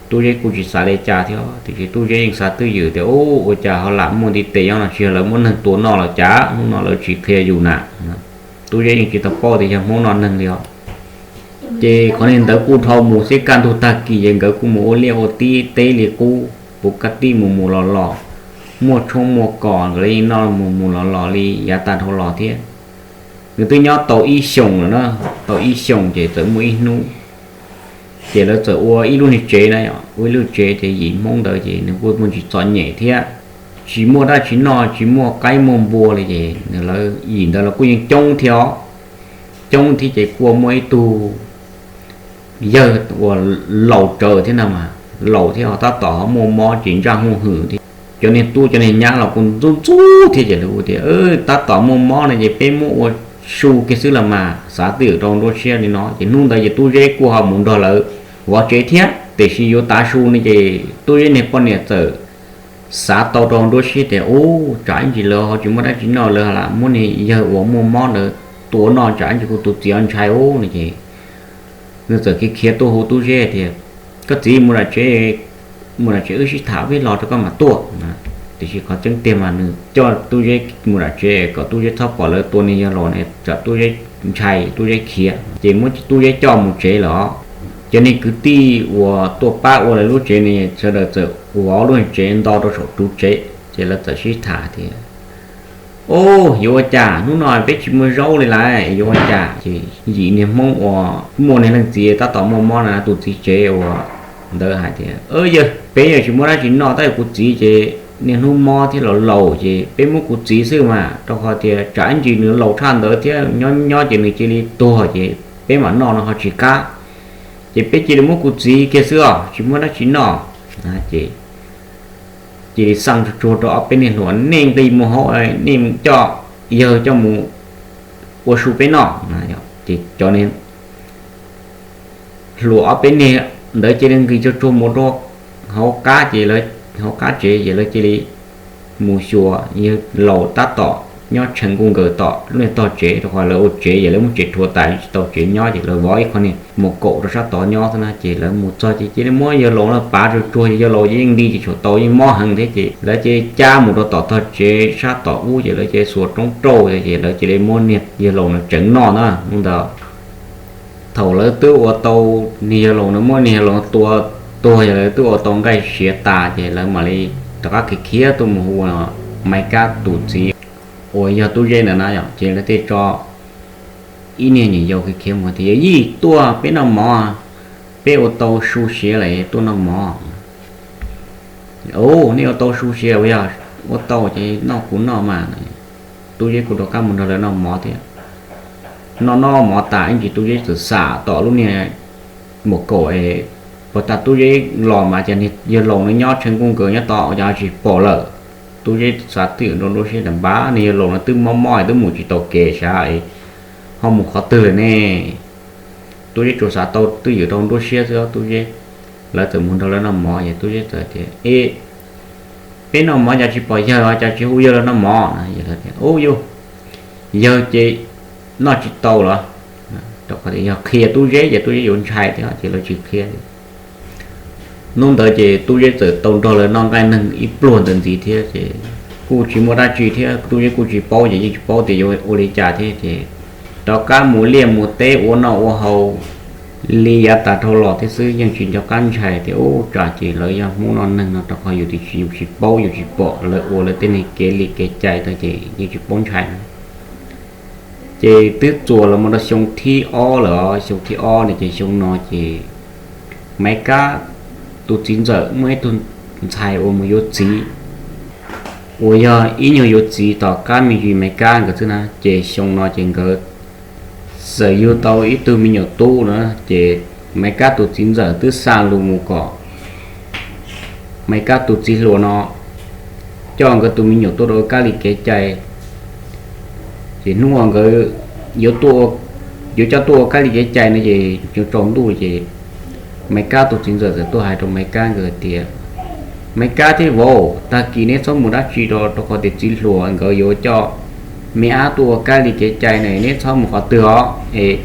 Tub Zeb kuj tsis xav li cas thiab tiam sis Tub Zeb yeej xav twj ywm tias ua cas ho lam muaj ntiv tes nyob no, tsis yog lawv muab neeg tua noj los cas, hnub no lawv tsis qhia yus na. Tub Zeb yeej tsis tau paub tias yog Hmoob noj neeg li os. Ces qhov niag ntawd kuj dhau mus xwb, kaj ntug tag kis ces nkawd kuj mus ua liaj ua teb li qub, puv kaj tij mus mus los los, muaj tshoob muaj kos nkawd li noj mus mus los los li yav tag dhau los thiab. Nws twb nyob tau ib xyoos lawm na, tau ib xyoos ces txawm muaj ib hnub ces lawv txawm ua ib lub niag tsev na, ua ib lub tsev ces yim Hmoob ntawd ces nws kuj muaj ntsis txom nyem thiab, tsis muaj dab tsi noj, tsis muaj qaib muaj npua li ces nws, lawv yim ntawd los kuj yeej coob thiab os, coob thiab ces kuj muaj ib tug yawg uas laus raws thiab no mas, laus thiab ho tab tom ho muaj mob ces ntsaj huj hwm thiab. Cov niag tub cov niag nyab los kuj ntxub ntxub thiab ces lawv hu tias, Tab tom muaj mob no ces peb muab ua su kiag xwb los mas, xav twj ywm rau nruab siab li no. Ces hnub ntawd ces Tub Zeb kuj ho mus nrog lawv vov tsev thiab, tiam sis yuav tav su no ces Tub Zeb niag poj niam txawm xav tau rau nruab siab tias, Ub, tsam ib ntsis lawv ho tsis muaj dab tsi noj, lawv lam muab niag yawg uas muaj mob ntawd tua noj, tsam ib ntsis kuv tus txiv ho ntshai ub no ces nws txawm khiav khiav tuaj hu Tub Zeb tias, Koj txiv, mus nram tsev, mus nram tsev wb sib tham peb los rau koj mam tuaj. Tiam sis qhov tseeb tiag mas nws coj Tub Zeb mus nram tsev kom Tub Zeb txhob pom lawv tua niag yawg laus ne, tsam Tub Zeb ntshai Tub Zeb khiav, ces muab Tub Zeb coj mus tsev lawm os. Cov niag kwv tij uas tuaj pab ua lawv lub tsev ne sawv daws txawm vov lub tsev nto rau saum ru tsev ces lawv txawm sib tham tias, Ub, yuav ua cas hnub no peb tsis muaj zaub li lawm, yuav ua cas? Ces yim niag Hmoob uas muaj niag leej txiv tab tom muaj mob na, tus txiv tsev uas ntawd hais tias, Yawg, peb yog tsis muaj dab tsi noj, tab yog kuv txiv ces niaj hnub mob thiab los laus ces peb muab kuv txiv xwb mas, rau qhov tias tsam ib ntsis nws laus tshaj ntawd thiab nyob nyob ces nws cia li tuag ces peb mam noj no ho tsis qab. Ces peb cia li muab kuv txiv kiag xwb os, tsis muaj dab tsi noj. Ces cia li xaj tsuag tsuag rau ob peb niag hluas, Nej nqis mus hauv, nej coj yawg coj mus ua su peb noj. Ces cov hluas ob peb niag ntawd cia li nqis tsuag tsuag mus rau hauv qab, ces hauv qab tsev ces lawv cia li mus xyuas yawg laus tab tom nyob tshee nkuj nkaws tom lub niag tog tsev, rau qhov lawv ua tsev ces lawv muab tsev rhuav tas tsis tau tsev nyob, ces lawv vov ib qho niag mus kaum rau sab tod nyob xwb na. Ces lawv mus txog ces cia li muab yawg laus no pav tsuag tsuag, yawg laus yeej nti tsis tshua tau, yeej mob heev thiab. Ces lawv cia li cab mus rau tom tog tsev sab tom ub, ces lawv cia li xuas roob rauj, ces lawv cia li muab niag yawg laus no tseev noj na. Hnub ntawd thaum lawv twb ua tau, niag yawg laus no muab niag yawg laus tua tuag, yog lawv twb ua tau nqaij siav tas, ces lawv mam li rov qab khiav khiav tuaj mus hu Maiv Kab tus txiv uas yog Tub Zeb ntawd na yom. Ces lawv thiaj tso ib niag nyuam yaus khiav khiav mus tias, Yawm yij, tuaj peb noj mov, peb ua tau su siav lawm, tuaj noj mov. Ub, nej ua tau su siav? Uas yog ua tau ces noj kuv noj mas. Tub Zeb kuj rov qab mus nrog lawv noj mov thiab. Noj noj mov tas ib ntsis Tub Zeb txawm xam tom lub niag mus kaum es, puas tas Tub Zeb los mas cas niag yawg laus no nyob tshee nkuj nkaws nyob tod ua cas tsis pom lawm. Tub Zeb xav twj ywm rau nruab siab tias, Npab, niag yawg laus no twb mob mob twb mus tsis tau kev sav, ho mus qhov twg lawm ne? Tub Zeb tsuas xav tau twj ywm rau nruab siab xwb. Tub Zeb, lawv txawm mus nrog lawv noj mov es Tub Zeb txawm tias, E, peb noj mov cas tsis pom yawg, cas tsis hu yawg los noj mov? Ub, yawg ces noj tsis tau los? Rau qhov tias yog qhia Tub Zeb ces Tub Zeb yuav ntshai thiab ces lawv tsis qhia li. Hnub ntawd ces Tub Zeb txawm tau nrog lawv noj nqaij neeg ib pluag ntawd ntxiv thiab ces kuj tsis muaj dab tsi thiab, Tub Zeb kuj tsis paub ces yeej tsis paub tias yuav ua li cas thiab ces rov qab mus liaj mus teb ua noj ua haus li yav tas dhau los thiab xwb, yeej tsis nco qab ntshai tias ub tsam ces lawv yog Hmoob noj neeg no, rau qhov yus tias tsis, yus tsis paub yus tsis pom lawv ua lawv tej neeg kev li kev cai tau ces yeej tsis paub ntshai. Ces twb txuas los mus rau xyoo thib ob lawm, xyoo thib ob no ces xyoo no ces Maiv Kab tus txiv ntxawm muaj ib tug ntxhais uas mus yuav txiv, uas yog ib nyuag yuav txiv tom qab me ntsis Maiv Kab nkawd xwb na. Ces xyoo no ces nkawd txawm yug tau ib tug me nyuam tub na. Ces Maiv Kab tus txiv ntxawm twb xa lus mus kom Maiv Kab tus txiv hluas no coj nkawd tus me nyuam tuaj rau kab li kev cai. Ces hnub uas nkawd yuav coj tuaj ua kab li kev cai no ces yuav tsaus ntuj ces Maiv Kab tus txiv ntxawm txawm tuaj hais rau Maiv Kab nkawd tias, Maiv Kab thiab vauv, tag kis neb txhob mus dab tsi rau, rau qhov tias txiv hluas nkawd yuav coj me ab tuaj ua kab li kev cai na, neb txhob mus qhov twg os, es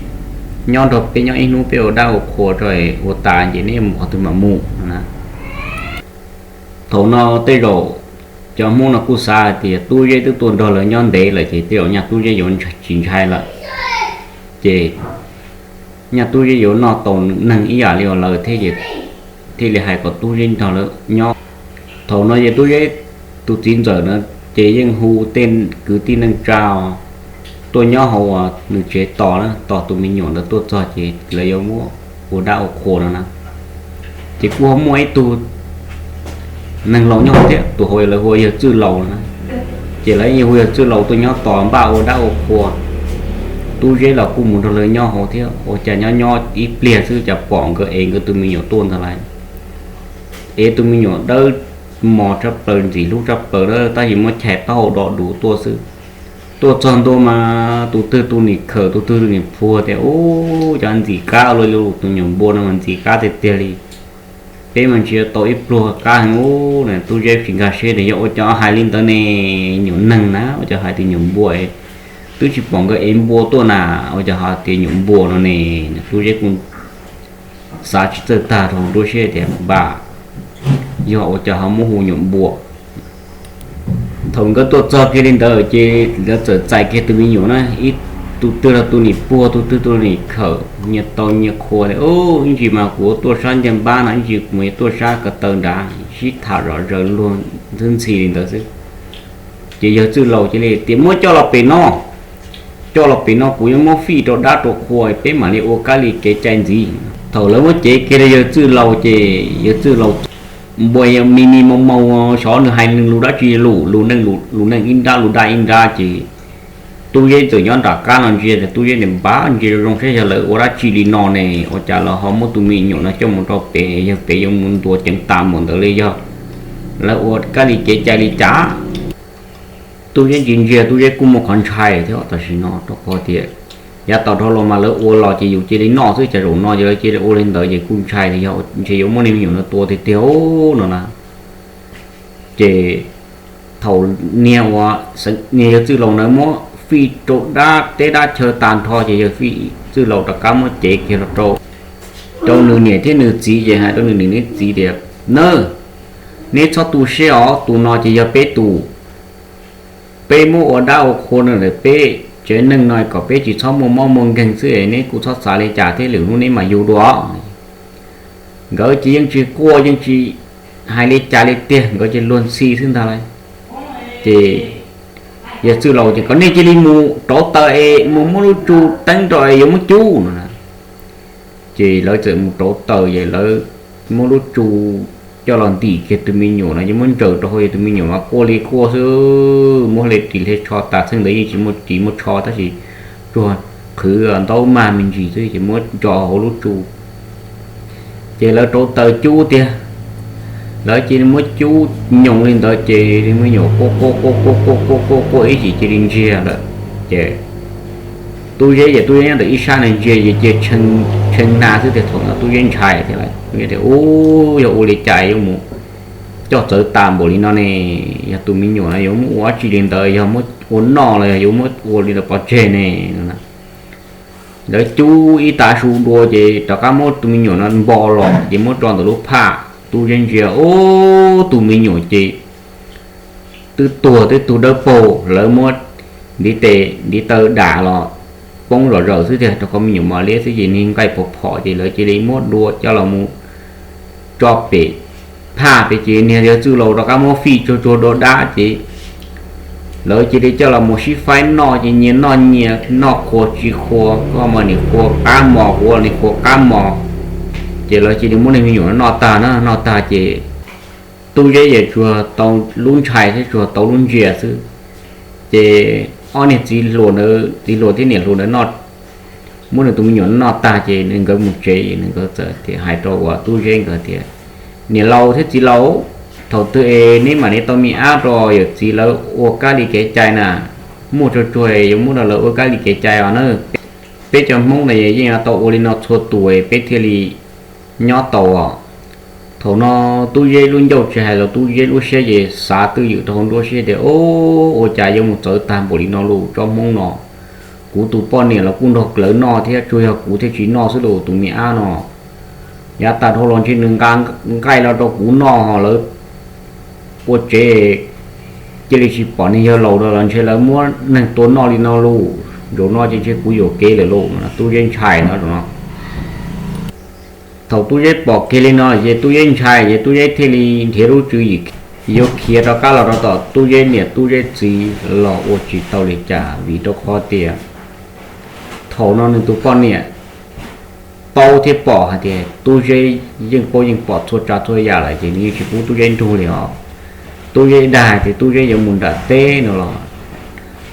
nyob nrog peb nyob ib hnub, peb ua dab ua qhua rau ua tas ces neb mus qhov twg mam mus na. Thaum no tej zaum cov Hmoob no kuj xav hais tias Tub Zeb twb tuaj nrog lawv nyob ntev lawm ces tej zaum nyaj Tub Zeb yuav tsis ntshai lawm. Ces Nyaj Tub Zeb yuav noj tau nws neeg ib yam li uas lawv thiab, thiaj li hais kom Tub Zeb nrog lawv nyob. Thaum no ces Tub Zeb tus txiv ntxawm na, ces yeej hu tej kwv tij neej tsa tuaj nyob hauv uas nws tsev tos na, tos tus me nyuam ntawd tuaj txog ces lawv yuav muab ua dab ua qhua no na. Ces kuj ho muaj ib tug neeg laus nyob hauv thiab, tus hauv lawv hu ua yawg Txwj Laus na. Ces lawv yeej hu yawg Txwj Laus tuaj nyob tos npaj ua dab ua qhua. Tub Zeb los kuj mus nrog lawv nyob hauv thiab. Ua cas nyob nyob ib pliag xwb cas pom nkawd ev nkawd tus me nyuam tuaj ntag lauj. Ev tus me nyuam dawb mos tshaj plaws, ntxim hlub tshaj plaws na, tab sis muab chais taub hau do duv tuaj xwb. Tuaj txog ntua mas tus twg tus nim khawm, tus twg tus nim phuag tias, Ub, cov ntxim qab ua luaj li, tus nyuam npua no mas ntxim qab tiag tiag li. Peb mas ntsia tau ib pluag qab heev ub. Tub Zeb tsis nkag siab tias yog ua cas hais li ntawd ne, nyuam neeg na ua cas hais tias nyuam npua, twb tsis pom nkawd ev npua tuaj na, ua cas ho tias nyuam npua no ne. Tub Zeb kuj xav tsis txawj tag rau nruab siab tias npam, yog ua cas ho muab hu nyuam npua. Thaum nkawd tuaj txog kiag li ntawd ces lawv txawm txais kiag tus me nyuam na, ib tus twg los tus nim puag, tus twg tus nim khawm, nyias tau nyias qhuas tias, Ub, ib ntsis mas kuv tuaj sab ncej npab no, ib ntsis kuv tuaj sab ko taw nrad, sib tham zom zaws luag ntxhi ntxhi li ntawd xwb. Ces yawg Txwj Laus cia li tias, Muab coj los pem no, coj los pem no kuv yuav muab fij rau dab rau qhua, peb mam li ua kab li kev cai ntxiv. Thaum lawv muab cev kiag rau yawg Txwj Laus ces yawg Txwj Laus npua me me moo moo, xyov nws hais nws lus dab tsi, lus, lus neej, lus neej ib nrab, lus dab ib nrab. Ces Tub Zeb txawm nyob nram qab no ntsia, Tub Zeb nim npab ntsia zoo zoo saib yog lawv ua dab tsi li no ne, ua cas lawv ho muab tus me nyuam no coj mus rau pem, yog pem yuav mus ntuas ceev tas npaum ntawd li, yog lawv ua kab li kev cai li cas. Tub Zeb ntsia ntsia, Tub Zeb kuj muaj qhov ntshai thiab tam sim no, rau qhov tias yav tau dhau los mas lawv ua los ces yus cia li noj xwb, cas zaum no ces lawv cia li ua li ntawd ces kuj ntshai tias yog ntshe yuav muab niag me nyuam no tua tiag tiag no na. Ces thaum niag ua, niag yawg Txwj Laus ntawd muab fij rau dab teb dab chaw tag nrho ces yawg Txwj Laus rov qab muab cev kiag los rau, rau nws niam thiab nws txiv, ces hais rau nws niam nws txiv tias, Nawb, neb txhob tu siab os, tus no ces yog peb tus, peb muab ua dab ua qhua no lawm, peb tsev neeg no kom peb tsis txhob muaj mob muaj nkeeg xwb, neb kuj txhob xav li cas thiab, lwm hnub neb mam yug dua. Nkawd ces yeej tsis quaj yeej tsis hais li cas li tiag, nkawd ces luag ntxhi xwb ntag lauj. Ces yawg Txwj Laus tias, Kom nej cia li mus rauv taws es mus muab lub tsu teeb rau es yuav muab cub no na. Ces lawv txawm mus rauv taws es lawv muab lub tsu coj los ntim kiag tus me nyuam no, ces muab ntsaws rau hauv, ces tus me nyuam mas quaj li quaj xwb, muab hle ris hle tsho tas, txheej ntawd yeej tsis muaj ris muaj tsho tab sis tsuas qhwv ntaub mag me ntsis xwb, ces muab ntso hauv lub tsu. Ces lawv rauv taws cub tiag, lawv cia li muab cub nyoos li ntawd, ces me nyuam quaj quaj quaj quaj quaj quaj quaj quaj ib chim cia li ntsiag lawm. Ces Tub Zeb ces Tub Zeb nyob ntawm ib sab no ntsia ces cia tshee na xwb tiag, thaum no Tub Zeb ntshai thiab lawm, tias, Ub, yog ua li cas yuav mus coj txawv tas npaum li no ne? Yog tus me nyuam no yuav muab ua dab tsi li ntawd, yog muab ua noj los yog yuav muab ua li ntawd pov tseg ne? Lawv cub ib tav su dua ces rov qab muab tus me nyuam no npo los ces muab tso ntawm lub phaj. Tub Zeb ntsia, ub, tus me nyuam ces twb tuag twb tug dawb paug, lawv muab ntiv tes ntiv taw dam los poob zom zaws xwb tiag, rau qhov me nyuam mos liab xwb ces niag nqaij phom phom, ces lawv cia li muab dua coj los mus tso pem phaj pem, ces niag yawg Txwj Laus rov qab muab fij tsuag tsuag dua dab, ces lawv cia li coj los mus sib faib noj, ces nyias noj nyias, noj qhuas tsis qhuas, koj mas nim qhuas qab mos, kuv nim qhuas qab mos. Ces lawv cia li muab niag me nyuam no noj tag na, noj tag ces Tub Zeb ces tsuas tau lub ntshai thiab tsuas tau lub ntsia xwb. Ces ob niag txiv hluas ntawd, txiv hluas thiab niam hluas ntawd noj, muab nws tus me nyuam noj tag ces nkawd mus tsev, nkawd txawm tias hais rau uas Tub Zeb nkawd tias, Niam laus thiab txiv laus, thaum twg es neb mam li tau me ab rau yawm txiv lawv ua kab li kev cai na? Muaj tsuag tsuag yuav muab rau lawv ua kab li kev cai os na. Peb cov Hmoob no yeej yuav tau ua li no txhua tus peb thiaj li nyob tau os. Thaum no Tub Zeb lub ncauj tsis hais los Tub Zeb lub siab ces xav twj ywm rau hauv nruab siab tias, Ub, ua cas yuav mus txawv tag npaum li no lauj, tsob Hmoob no. Kuv tus poj niam los kuj nrog lawv noj thiab, tsuas yog kuv thiaj tsis noj xwb lauj, tus me ab no. Yav tas dhau los ntshe nws nqa nqaij los rau kuv noj ho lawv ua tsev cia li tsis pom niag yawg laus los ntshe lawv muab neeg tua noj li no lauj. Zaum no ces ntshe kuv yuam kev lawm lauj. Tub Zeb ntshai no zaum no. Thaum Tub Zeb pom kiag li no ces Tub Zeb ntshai ces Tub Zeb thiaj li nrhiav lub tswv yim yuav khiav rov qab los rau tom Tub Zeb niam Tub Zeb txiv los ua tsis tau li cas vim rau qhov tias thaum no nws tus poj niam paub thiab pom hais tias Tub Zeb yeej paub yeej pom txhua tsav txhua yam lawm ces nws yeej tsis pub Tub Zeb nrug li os. Tub Zeb dag hais tias Tub Zeb yuav mus nram teb no los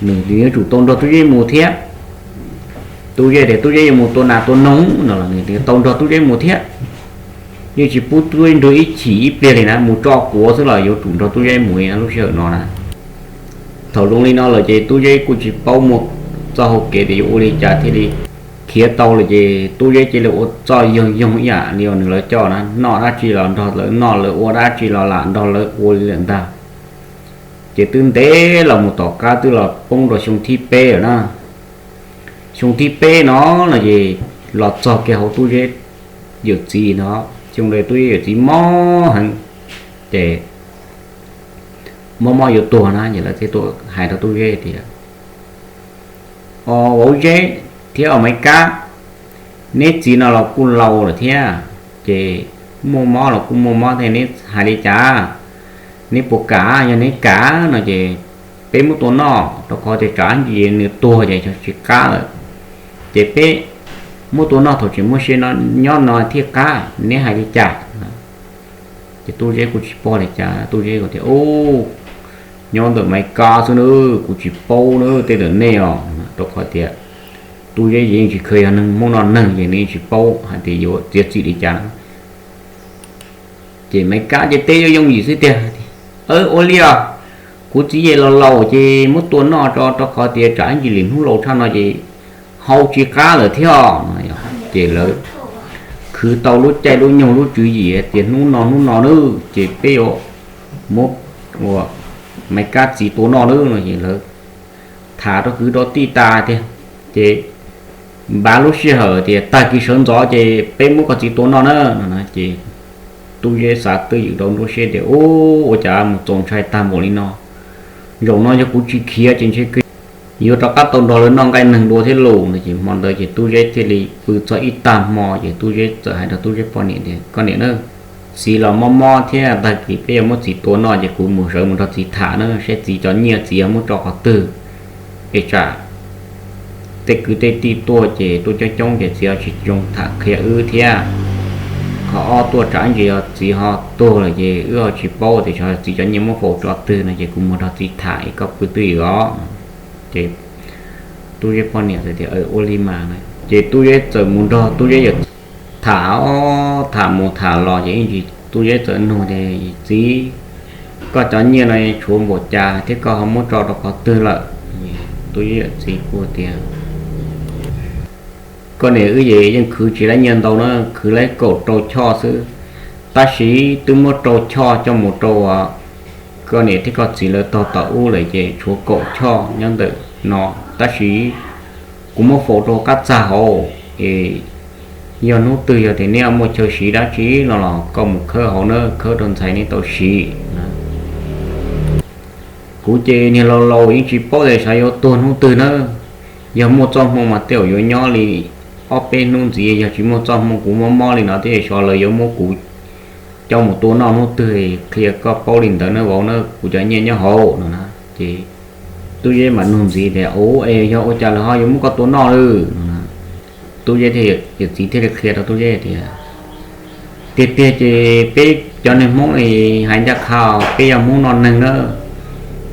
nws yuav tsum tau nrog Tub Zeb mus thiab. Tub Zeb tias Tub Zeb yuav mus tua nas tua noog no los nws tau nrog Tub Zeb mus thiab. Yeej tsis pub Tub Zeb nrug ib chim ib pliag li na, mus tso quav xwb los yuav tsum nrog Tub Zeb mus li na lub sij hawm no na. Thaum zoo li no lawm ces Tub Zeb kuj tsis paub muaj txoj hau kev tias yuav ua li cas thiaj li khiav tau lawm ces Tub Zeb cia li ua txoj yoog yoog ib yam li uas nws lawv coj na, noj dab tsi los nrog lawv noj, lawv ua dab tsi los lam nrog lawv ua li lawm ntag. Ces twb ntev los mus tom qab twb los poob rau xyoo thib peb lawm na. Xyoo thib peb no no ces los txog kiag hauv Tub Zeb yawm txiv no, xyoo ntawd Tub Zeb yawm txiv mob heev, ces mob mob yuav tuag na ces lawv thiaj tuaj hais rau Tub Zeb tias, Os vauv Zeb thiab os Maiv Kab, neb txiv no los kuj laus lawm thiab, ces muaj mob los kuj muaj mob thiab, neb hais li cas? Neb puas kam? Yog neb kam no ces peb muab tua noj, rau qhov tias tsam ntsis nws tuag ces tsis qab lawm. Ces peb muab tua noj thaum tseem muaj sia nyob no thiaj qab, neb hais li cas? Ces Tub Zeb kuj tsis paub li cas, Tub Zeb tias, Ub, nyob ntawm Maiv Kab xwb na, kuv tsis paub na tej ntawm nej os, rau qhov tias Tub Zeb yeej tsis kheev yog neeg Hmoob noj neeg ces nws yeej tsis paub hais tias yuav txiav txim li cas. Ces Maiv Kab ces teb yooj yooj yim xwb tiag, Ua li os, kuv txiv yeej laus laus ces muab tua noj tso, rau qhov tias tsam ib ntsis lwm hnub laus tshaj no ces hau tsis qab lawm thiab. Ces lawv khwv tau lub caij lub nyoog lub tswv yim tias hnub no hnub no na ces peb yuav muab ua Maiv Kab txiv tua noj na no ces lawv tham rau kwv rau tij tas tiag, ces npav lub sij hawm tias tag kis sawv ntxov ces peb muab koj txiv tua noj na no ces Tub Zeb xav twj ywm rau nruab siab tias, Ub, ua cas mus txaus ntshai tag npaum li no, zaum no yog kuv tsis khiav ces ntshe yuav rov qab tau nrog lawv noj nqaij neeg dua thiab lauj no ces hmo ntawd ces Tub Zeb thiaj li pw txog ib tag hmo ces Tub Zeb txawm hais rau Tub Zeb poj niam tias, Koj niam na, txiv los mob mob thiab, tag kis peb yuav muab txiv tua noj ces kuv mus sawv mus nrog txiv tham na, saib txiv cov nyiaj txiv yuav muab tso qhov twg, es tsam tej kwv tej tij tuaj ces tuaj coob coob ces txiv ho tsis zoo tham qhia wb thiab. Qhov ob tuaj tsam ntsis yog txiv ho tuag lawm ces wb ho tsis paub tias xyov txiv cov nyiaj muab faus rau twg no ces kuv mus nrog txiv tham es koj pw twj ywm os. Ces Tub Zeb poj niam tias, Ua li mas. Ces Tub Zeb txawm mus nrog Tub Zeb yawm txiv tham os, tham mus tham los ces ib ntsis Tub Zeb txawm nug tias, Txiv, koj cov nyiaj no tshuav npaum cas thiab koj ho muab tso rau qhov twg lawm? Tub Zeb yawm txiv kuj tias, Koj niam, wb yeej khwv tsis laib nyiaj ntau na, khwv laib kaum rau choj xwb, tab sis twb muab rau choj coj mus rau koj niam thiab koj txiv lawv tog tom ub lawm ces tshuav kaum choj nyob ntawm no, tab sis kuv muab faus rau qab txag hauv es yog hnub twg yog tias neb muaj chaw siv dab tsi no los koj mus khawb hauv na, khawb rau ntxhais neb tau siv. Kuv ces niag laus laus yeej tsis paub tias xyov yuav tuag hnub twg na. Yog muaj txoj hmoo mas tej zaum yuav nyob li ob peb hnub ntxiv, yog tsis muaj txoj hmoo kuv mob mob li no thiab xyov lawv yuav muab kuv coj mus tua noj hnub twg, qhia koj paub li ntawd na vauv na, kuv cov nyiaj nyob hauv no na. Ces Tub Zeb mas nug ntxiv tias, Ub, es yog ua cas lawv ho yuav muab koj tua noj lawm no? Tub Zeb thiaj, yawm txiv thiaj li qhia rau Tub Zeb tias, Tiag tiag ces peb cov neeg Hmoob es hais ncaj qha, peb yog Hmoob noj neeg na.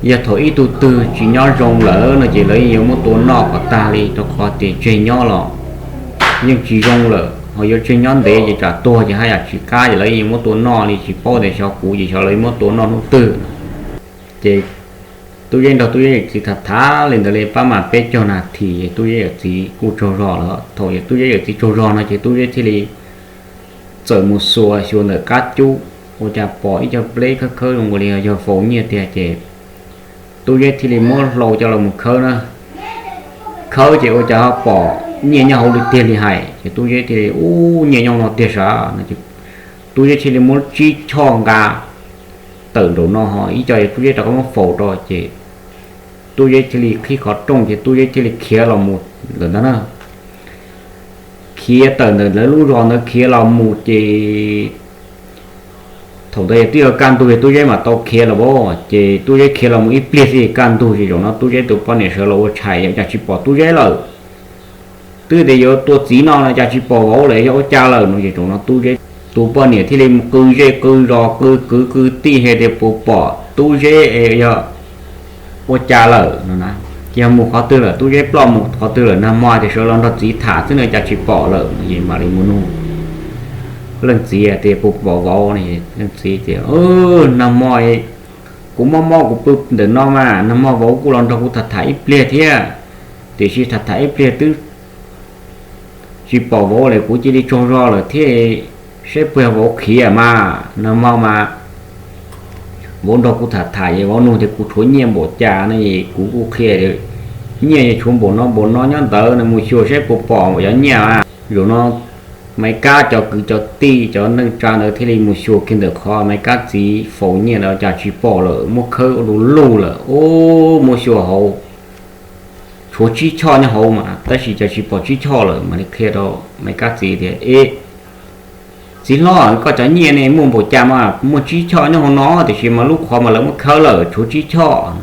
Yog thaum ib tug twg tsis nyob zoo lawm no ces lawv yeej yuav muab tua noj kom tag li, rau qhov tias tseg nyob los yeej tsis zoo lawm, ho yuav tseg nyob ntev ces tsam tuag ces haj yam tsis qab, ces lawv yeej yuav muab tua noj li, tsis paub tias xyov kuv ces xyov lawv yuav muab tua noj hnub twg. Ces Tub Zeb nrog Tub Zeb yawm txiv tham tham li ntawd li pab mam peb caug nas this ces Tub Zeb yawm txiv kuj tsaug zog lawm. Thaum yawm Tub Zeb yawm txiv tsaug zog no ces Tub Zeb thiaj li txawm mus xuas xyuas ntawm qab cub, ua cas pom ib co nplej khawb khawb zoo nkaus li yog faus nyiaj tiag ces Tub Zeb thiaj li muab hlau coj los mus khawb na. Khawb ces ua cas ho pom nyiaj nyob hauv li tiag li hais ces Tub Zeb thiaj li, Ub, nyiaj nyob no tiag sav no ces Tub Zeb thiaj li muab tsib choj nqa tawm nraum no ho ib co Tub Zeb rov qab muab faus rau ces Tub Zeb thiaj li qhib qhov rooj ces Tub Zeb thiaj li khiav los mus lawm ntag na. khiav tawm ntawm lawv lub zos ntawd khiav los mus ces thaum ntawd twb yuav kaj ntug, Tub Zeb mas tau khiav los as, ces Tub Zeb khiav los mus ib pliag thiaj kaj ntug, ces zaum no Tub Zeb tus poj niam sawv los ua tshais, cas tsis pom Tub Zeb lawm. Twb tias yuav tua txiv no no cas tsis pom vauv lawm, yog ua cas lawm no, ces zaum no Tub Zeb tus poj niam thiaj li mus qw zej qw zos, qw kwv qw tij hais tias puas pom Tub Zeb, yog ua cas lawm no na, yog mus qhov twg lawm, Tub Zeb ploj mus qhov twg lawm, nag hmo tias sawv los nrog txiv tham xwb no cas tsis pom lawm no, ces mam li mus nug leej txiv tias puas pom vauv. Leej txiv tias nag hmo kuv mob mob kuv pw ntawm no mas nag hmo vauv kuj los nrog kuv tham tham ib pliag thiab, tiam sis tham tham ib pliag twb tsis pom vauv lawm, kuv cia li tsaug zog lawm thiab, saib puas yog vauv khiav mas. Nag hmo mas vauv nrog kuv tham tham es vauv nug tias kuv tshuav nyiaj npaum cas no, kuv kuj qhia nyiaj tshuav npaum no npaum no nyob ntawd no, mus xyuas saib puas pom cov nyiaj. Zaum no Maiv Kab cov kwv cov tij cov neej tsa ntawd thiaj li mus xyuas kiag ntawm qhov Maiv Kab txiv faus nyiaj ntawd cas tsis pom lawm, muab khawb ua du lug lawm, ub, muab xyuas hauv tshuav tsib choj nyob hauv mas, tab sis cas tsis pom tsib choj lawm, mam li qhia rau Maiv Kab txiv tias, Ev, txiv hlob, koj cov nyiaj ne muaj npaum cas mas muaj tsib choj nyob hauv no, tiam sis mas lub qhov mas lawv muab khawb lawm tshuav tsib choj.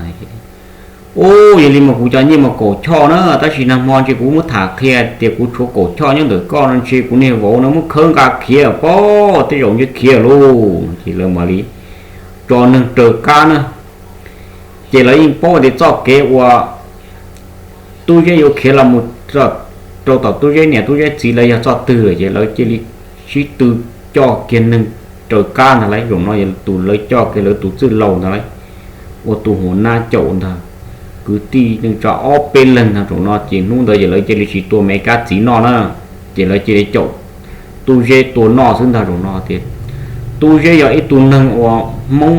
Ub, yog li mas kuv cov nyiaj mas kaum choj na, tab sis nag hmo ntsis kuv muab tham qhia tias kuv tshuav kaum choj nyob ntawm koj no, ntshe kuv niag vauv no muab khawb nqa khiav pob, tej zaum ntshe khiav lauj. Ces lawv mam li tso neeg raws qab na. Ces lawv yeej paub tias txoj kev uas Tub Zeb yuav khiav los mus rau tom Tub Zeb niam Tub Zeb txiv lawv yog txoj twg lawm, ces lawv cia li sib tw coj kiag neeg raws qab ntag lauj. Zaum no yog tus lawv coj kiag lawv tus txwj laus ntag lauj, ua tus hua nab caum ntag, kwv tij neej tsa ob peb leeg ntag. Zaum no ces hnub ntawd ces lawv cia li tsis tua Maiv Kab txiv noj na, ces lawv cia li caum Tub Zeb tua noj xwb ntag. Zaum no tias Tub Zeb yog ib tug neeg uas Hmoob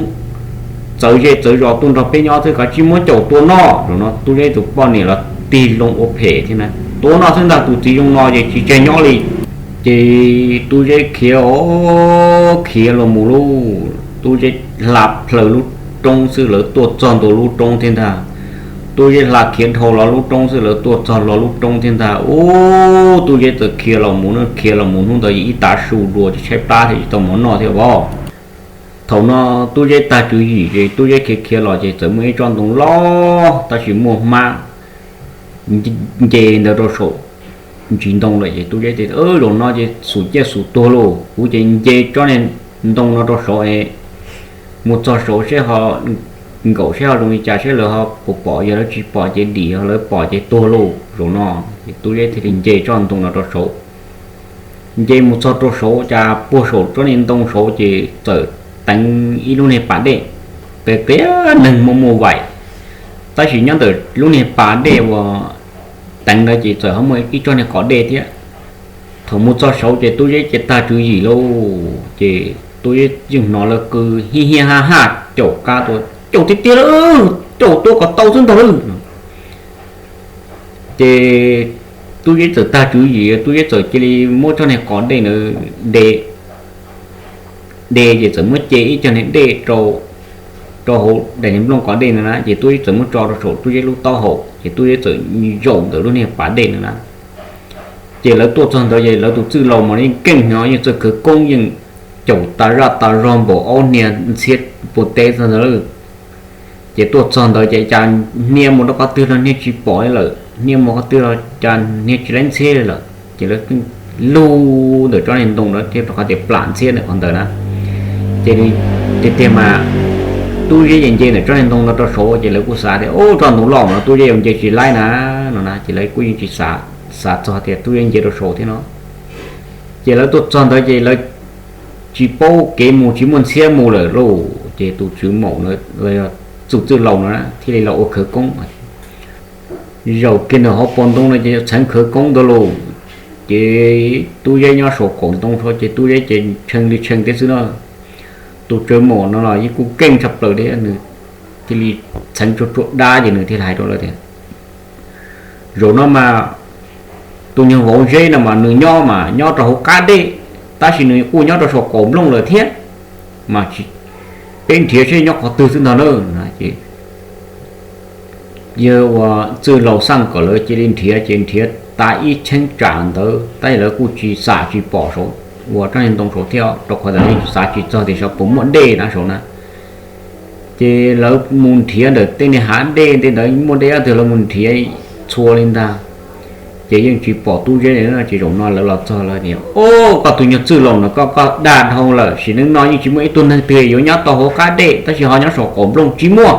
txawv zej txawv zos tuaj nrog peb nyob xwb, kav tsij muab caum tua noj. Zaum no Tub Zeb tus poj niam los tig loo ua phem thiab na, tua noj xwb ntag, tus txiv zoo no ces tsis tseg nyob li. Ces Tub Zeb khiav os, khiav los mus lauj, Tub Zeb hla plaws lub roob xwb lawv tuaj txog ntua lub roob thiab ntag. Tub Zeb hla khiav dhau los lub roob xwb lawv tuaj txog los lub roob thiab ntag. Ub, Tub Zeb txawm khiav los mus, khiav los mus hnub ntawd yim ib tav su dua ces tshaib plab thiab tsis tau mov noj thiab os. Thaum no Tub Zeb tag tswv yim ces Tub Zeb khiav khiav los ces txawm muaj ib tsob ntoo loj tab sis muaj hmab nce ntawd rau saum ntsis ntoo lawm. Ces Tub Zeb tias, Zaum no ces xum ciaj xum tuag lauj, kuv ces nce tsob niag ntoo no rau saud es mus txog saud seb ho nkaum seb ho zoo li cas, seb lawv ho puas pom, yog lawv tsis pom ces dim, ho lawv pom ces tuag lauj. Zaum no ces Tub Zeb thiaj li nce tsob ntoo no rau saud. Nce mus txog rau saud cas puag saum tsob niag ntoo saud ces txawm teev ib lub niag pas dej, qias qias neeg muaj muaj vaim, tab sis nyob ntawm lub niag pas dej uas teev ntawd ces txawm ho muaj ib tsob niag qos dej thiab. Thaum mus txog saud ces Tub Zeb ces tag tswv yim lauj, ces Tub Zeb yeej hnov lawv qw hiab hiab haj haj caum qab tua, caum tiag tiag lauj, caum tua kom tau xwb ntag lauj. Ces Tub Zeb txawm tag tswv yim, Tub Zeb txawm cia li muab tsob niag qos dej ntawd de, de ces txawm muab ce ib co niag dej rau hauv daim niag nplooj qos dej ntawd na, ces Tub Zeb txawm muab tso rau saum Tub Zeb lub taub hau ces Tub Zeb txawm zaum ntawm lub niag pas dej ntawd na. Ces lawv tuaj txog ntawd ces lawv tus txwj laus mas yeej keej no, yeej txawj khawv koob, yeej caum tas zaj tas zog npaum aub niag ntxhiab puag teb txog ntawd. Ces tuaj txog ntawd ces cas hnia mus rau qhov twg los hnia tsis pom li lawm, hnia mus qhov twg los cas hnia tsis laib ntxhiab li lawm. Ces lawv lug ntawm tsob niag ntoo ntawd thiab rau qhov tias plam ntxhiab ntawm qhov ntawd na. Ces tiag tiag mas Tub Zeb ces nce ntawm tsob niag ntoo no rau saud ces lawv kuj xav tias, Ub, tsob ntoo loj mas Tub Zeb yuav nce tsis laib na, no na, ces lawv kuj yeej tsis xav, xav txog tias Tub Zeb nce rau saud thiab no. Ces lawv tuaj txog ntawd ces lawv tsis paub kev mus, tsis muaj ntxhiab mus lawm lauj. Ces tus tswv maum los yog tus txwj laus no thiaj li los ua khawv koob. Zaum kiag ntawm hauv paus ntoo no ces txheev khawv koob ntawd lauj. Ces Tub Zeb nyob saum qaum ntoo ces Tub Zeb ces tshee li tshee thiab xwb na. Tus tswv maum no los yeej kuj keej tshaj plaws thiab, nws thiaj li txheev tsuag tsuag dab ces nws thiaj li hais rau lawv tias, Zaum no mas tus nyuag vauv Zeb no mas nws nyob mas nyob rau hauv qab dej, tab sis nws kuj nyob rau saum qaum nplooj lawm thiab, mas peb nrhiav seb nyob qhov twg xwb ntag na. Ces yawg uas txwj laus xaj kom lawv cia li nrhiav ces nrhiav tas ib cheeb tsam ntawd tab sis lawv kuj tsis xam tsis pom saum uas tsob ntoo saud thiab rau qhov tias lawv xav tsis txog tias saum puas muaj dej na saum na. Ces lawv mus nrhiav ntawm tej niag hav dej tej ntawd muaj dej ob twg lawv mus nrhiav txhua li ntag, ces yeej tsis pom Tub Zeb li no. Ces zaum no lawv los txog lawv tias, Au, koj tus nyuag txwj laus no koj koj dag dhau lawm, sim neej no yeej tsis muaj ib tug neeg twg yuav nyob tau hauv qab dej tab sis ho nyob saum qaum nplooj tsis muaj.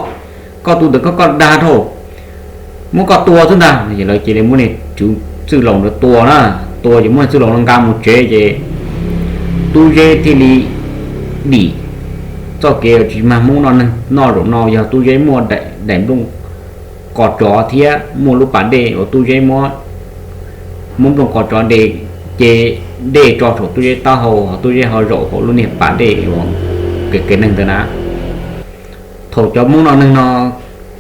Koj tus ntawd koj koj dag dhau, muab koj tua xwb ntag. Lawv cia li muab niag txwj laus ntawd tua na, tua ces muab txwj laus no nqa mus tsev ces Tub Zeb thiaj li dim. Txoj kev tsis mag Hmoob noj neeg noj zaum no yog Tub Zeb muaj daim nplooj qos tsov thiab muaj lub pas dej uas Tub Zeb muab nplooj qos tsov de, ces dej tso saum Tub Zeb taub hau, Tub Zeb ho zaum hauv lub niag pas dej uas kev kev neeg ntawd na. Thaum cov Hmoob noj neeg no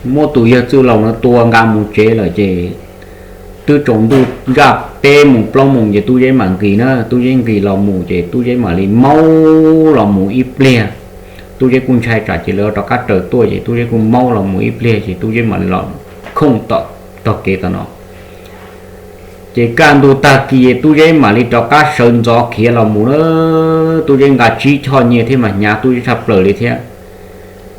muab tus yawg txwj laus no tua nqa mus tsev lawm ces twb tsaus ntuj zaj peb moos plaub moos ces Tub Zeb mam nqis na, Tub Zeb nqis los mus ces Tub Zeb mam li maub los mus ib pliag. Tub Zeb kuj ntshai tsam ces lawv rov qab raws tuaj ces Tub Zeb kuj maub los mus ib pliag ces Tub Zeb mam li los khooj tom tog kev tom no. Ces kaj ntug tag kis Tub Zeb mam li rov qab sawv ntxov khiav los mus na. Tub Zeb nqa tsib choj nyiaj thiab mas hnyav Tub Zeb tshaj plaws li thiab.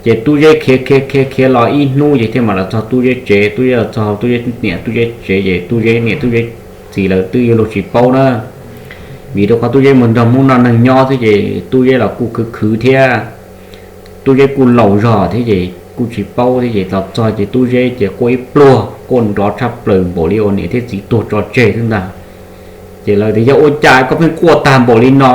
Ces Tub Zeb khiav khiav khiav khiav los ib hnub ces thiaj mam los txog Tub Zeb tsev. Tub Zeb los txog Tub Zeb niam Tub Zeb tsev ces Tub Zeb niam Tub Zeb txiv lawv twb yuav luag tsis paub na, vim rau qhov Tub Zeb mus nrog Hmoob noj neeg nyob xwb ces Tub Zeb los kuj khwv khwv thiab. Tub Zeb kuj laus zog thiab ces kuj tsis paub thiab ces los txog ces Tub Zeb ces quaj ib pluag quaj nrov tshaj plaws npaum li uas niam thiab txiv tuag tso tseg xwb ntag. Ces lawv tias, Yog ua cas koj pheej quaj tag npaum li no?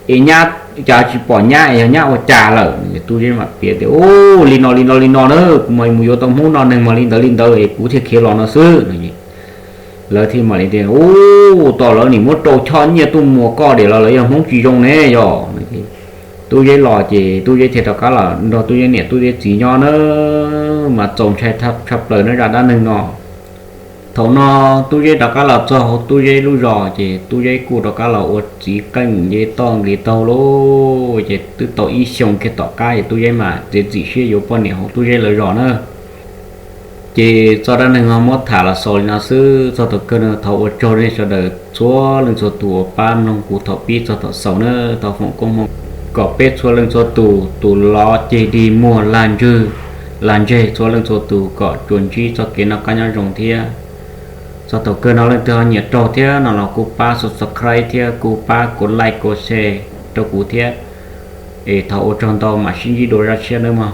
Es nyab cas tsis pom nyab, yog nyab ua cas lawm? Tub Zeb mam piav tias, Ub, li no li no li no na, kuv mas mus yuav tau Hmoob noj neeg mas li ntawd li ntawd es kuv thiaj khiav los no xwb. Lawv thiaj mam li tias, Ub, tos lawv nim muab rau choj nyiaj tuaj muas koj diam los lawv yog Hmoob tsis zoo ne yog? Tub Zeb los ces Tub Zeb thiaj rov qab los nrog Tub Zeb niam Tub Zeb txiv nyob na, mas txaus ntshai tshaj plaws na zaj dab neeg no. Thaum no Tub Zeb rov qab los txog hauv Tub Zeb lub zos ces Tub Zeb kuj rov qab los ua txiv qeej nce toj nqis taug lauj. Ces twb tau ib xyoos kiag tom qab ces Tub Zeb mas txiav txim siab yuav poj niam hauv Tub Zeb lawv zos na. Ces txoj dab neeg no muab tham los xaus li no xwb. Txog thaum kawg no thov ua tsaug nej sawv daws txhua leej txhua tus uas pab mloog kuv thaum pib txog thaum xaus na. Thov foom koob hmoov kom peb txhua leej txhua tus, tus lov ceg dig muag lag ntswg lag ntseg txhua leej txhua tus kom tsuas ntsib txoj kev noj qab nyob zoo thiab. Txog thaum kawg no leej twg ho nyiam raug thiab no los kuj pab subscribe thiab kuj pab kuv like kuv share rau kuv thiab. Es thov ua tsaug ntau, mam sib ntsib dua zaj tshiab nawb mog.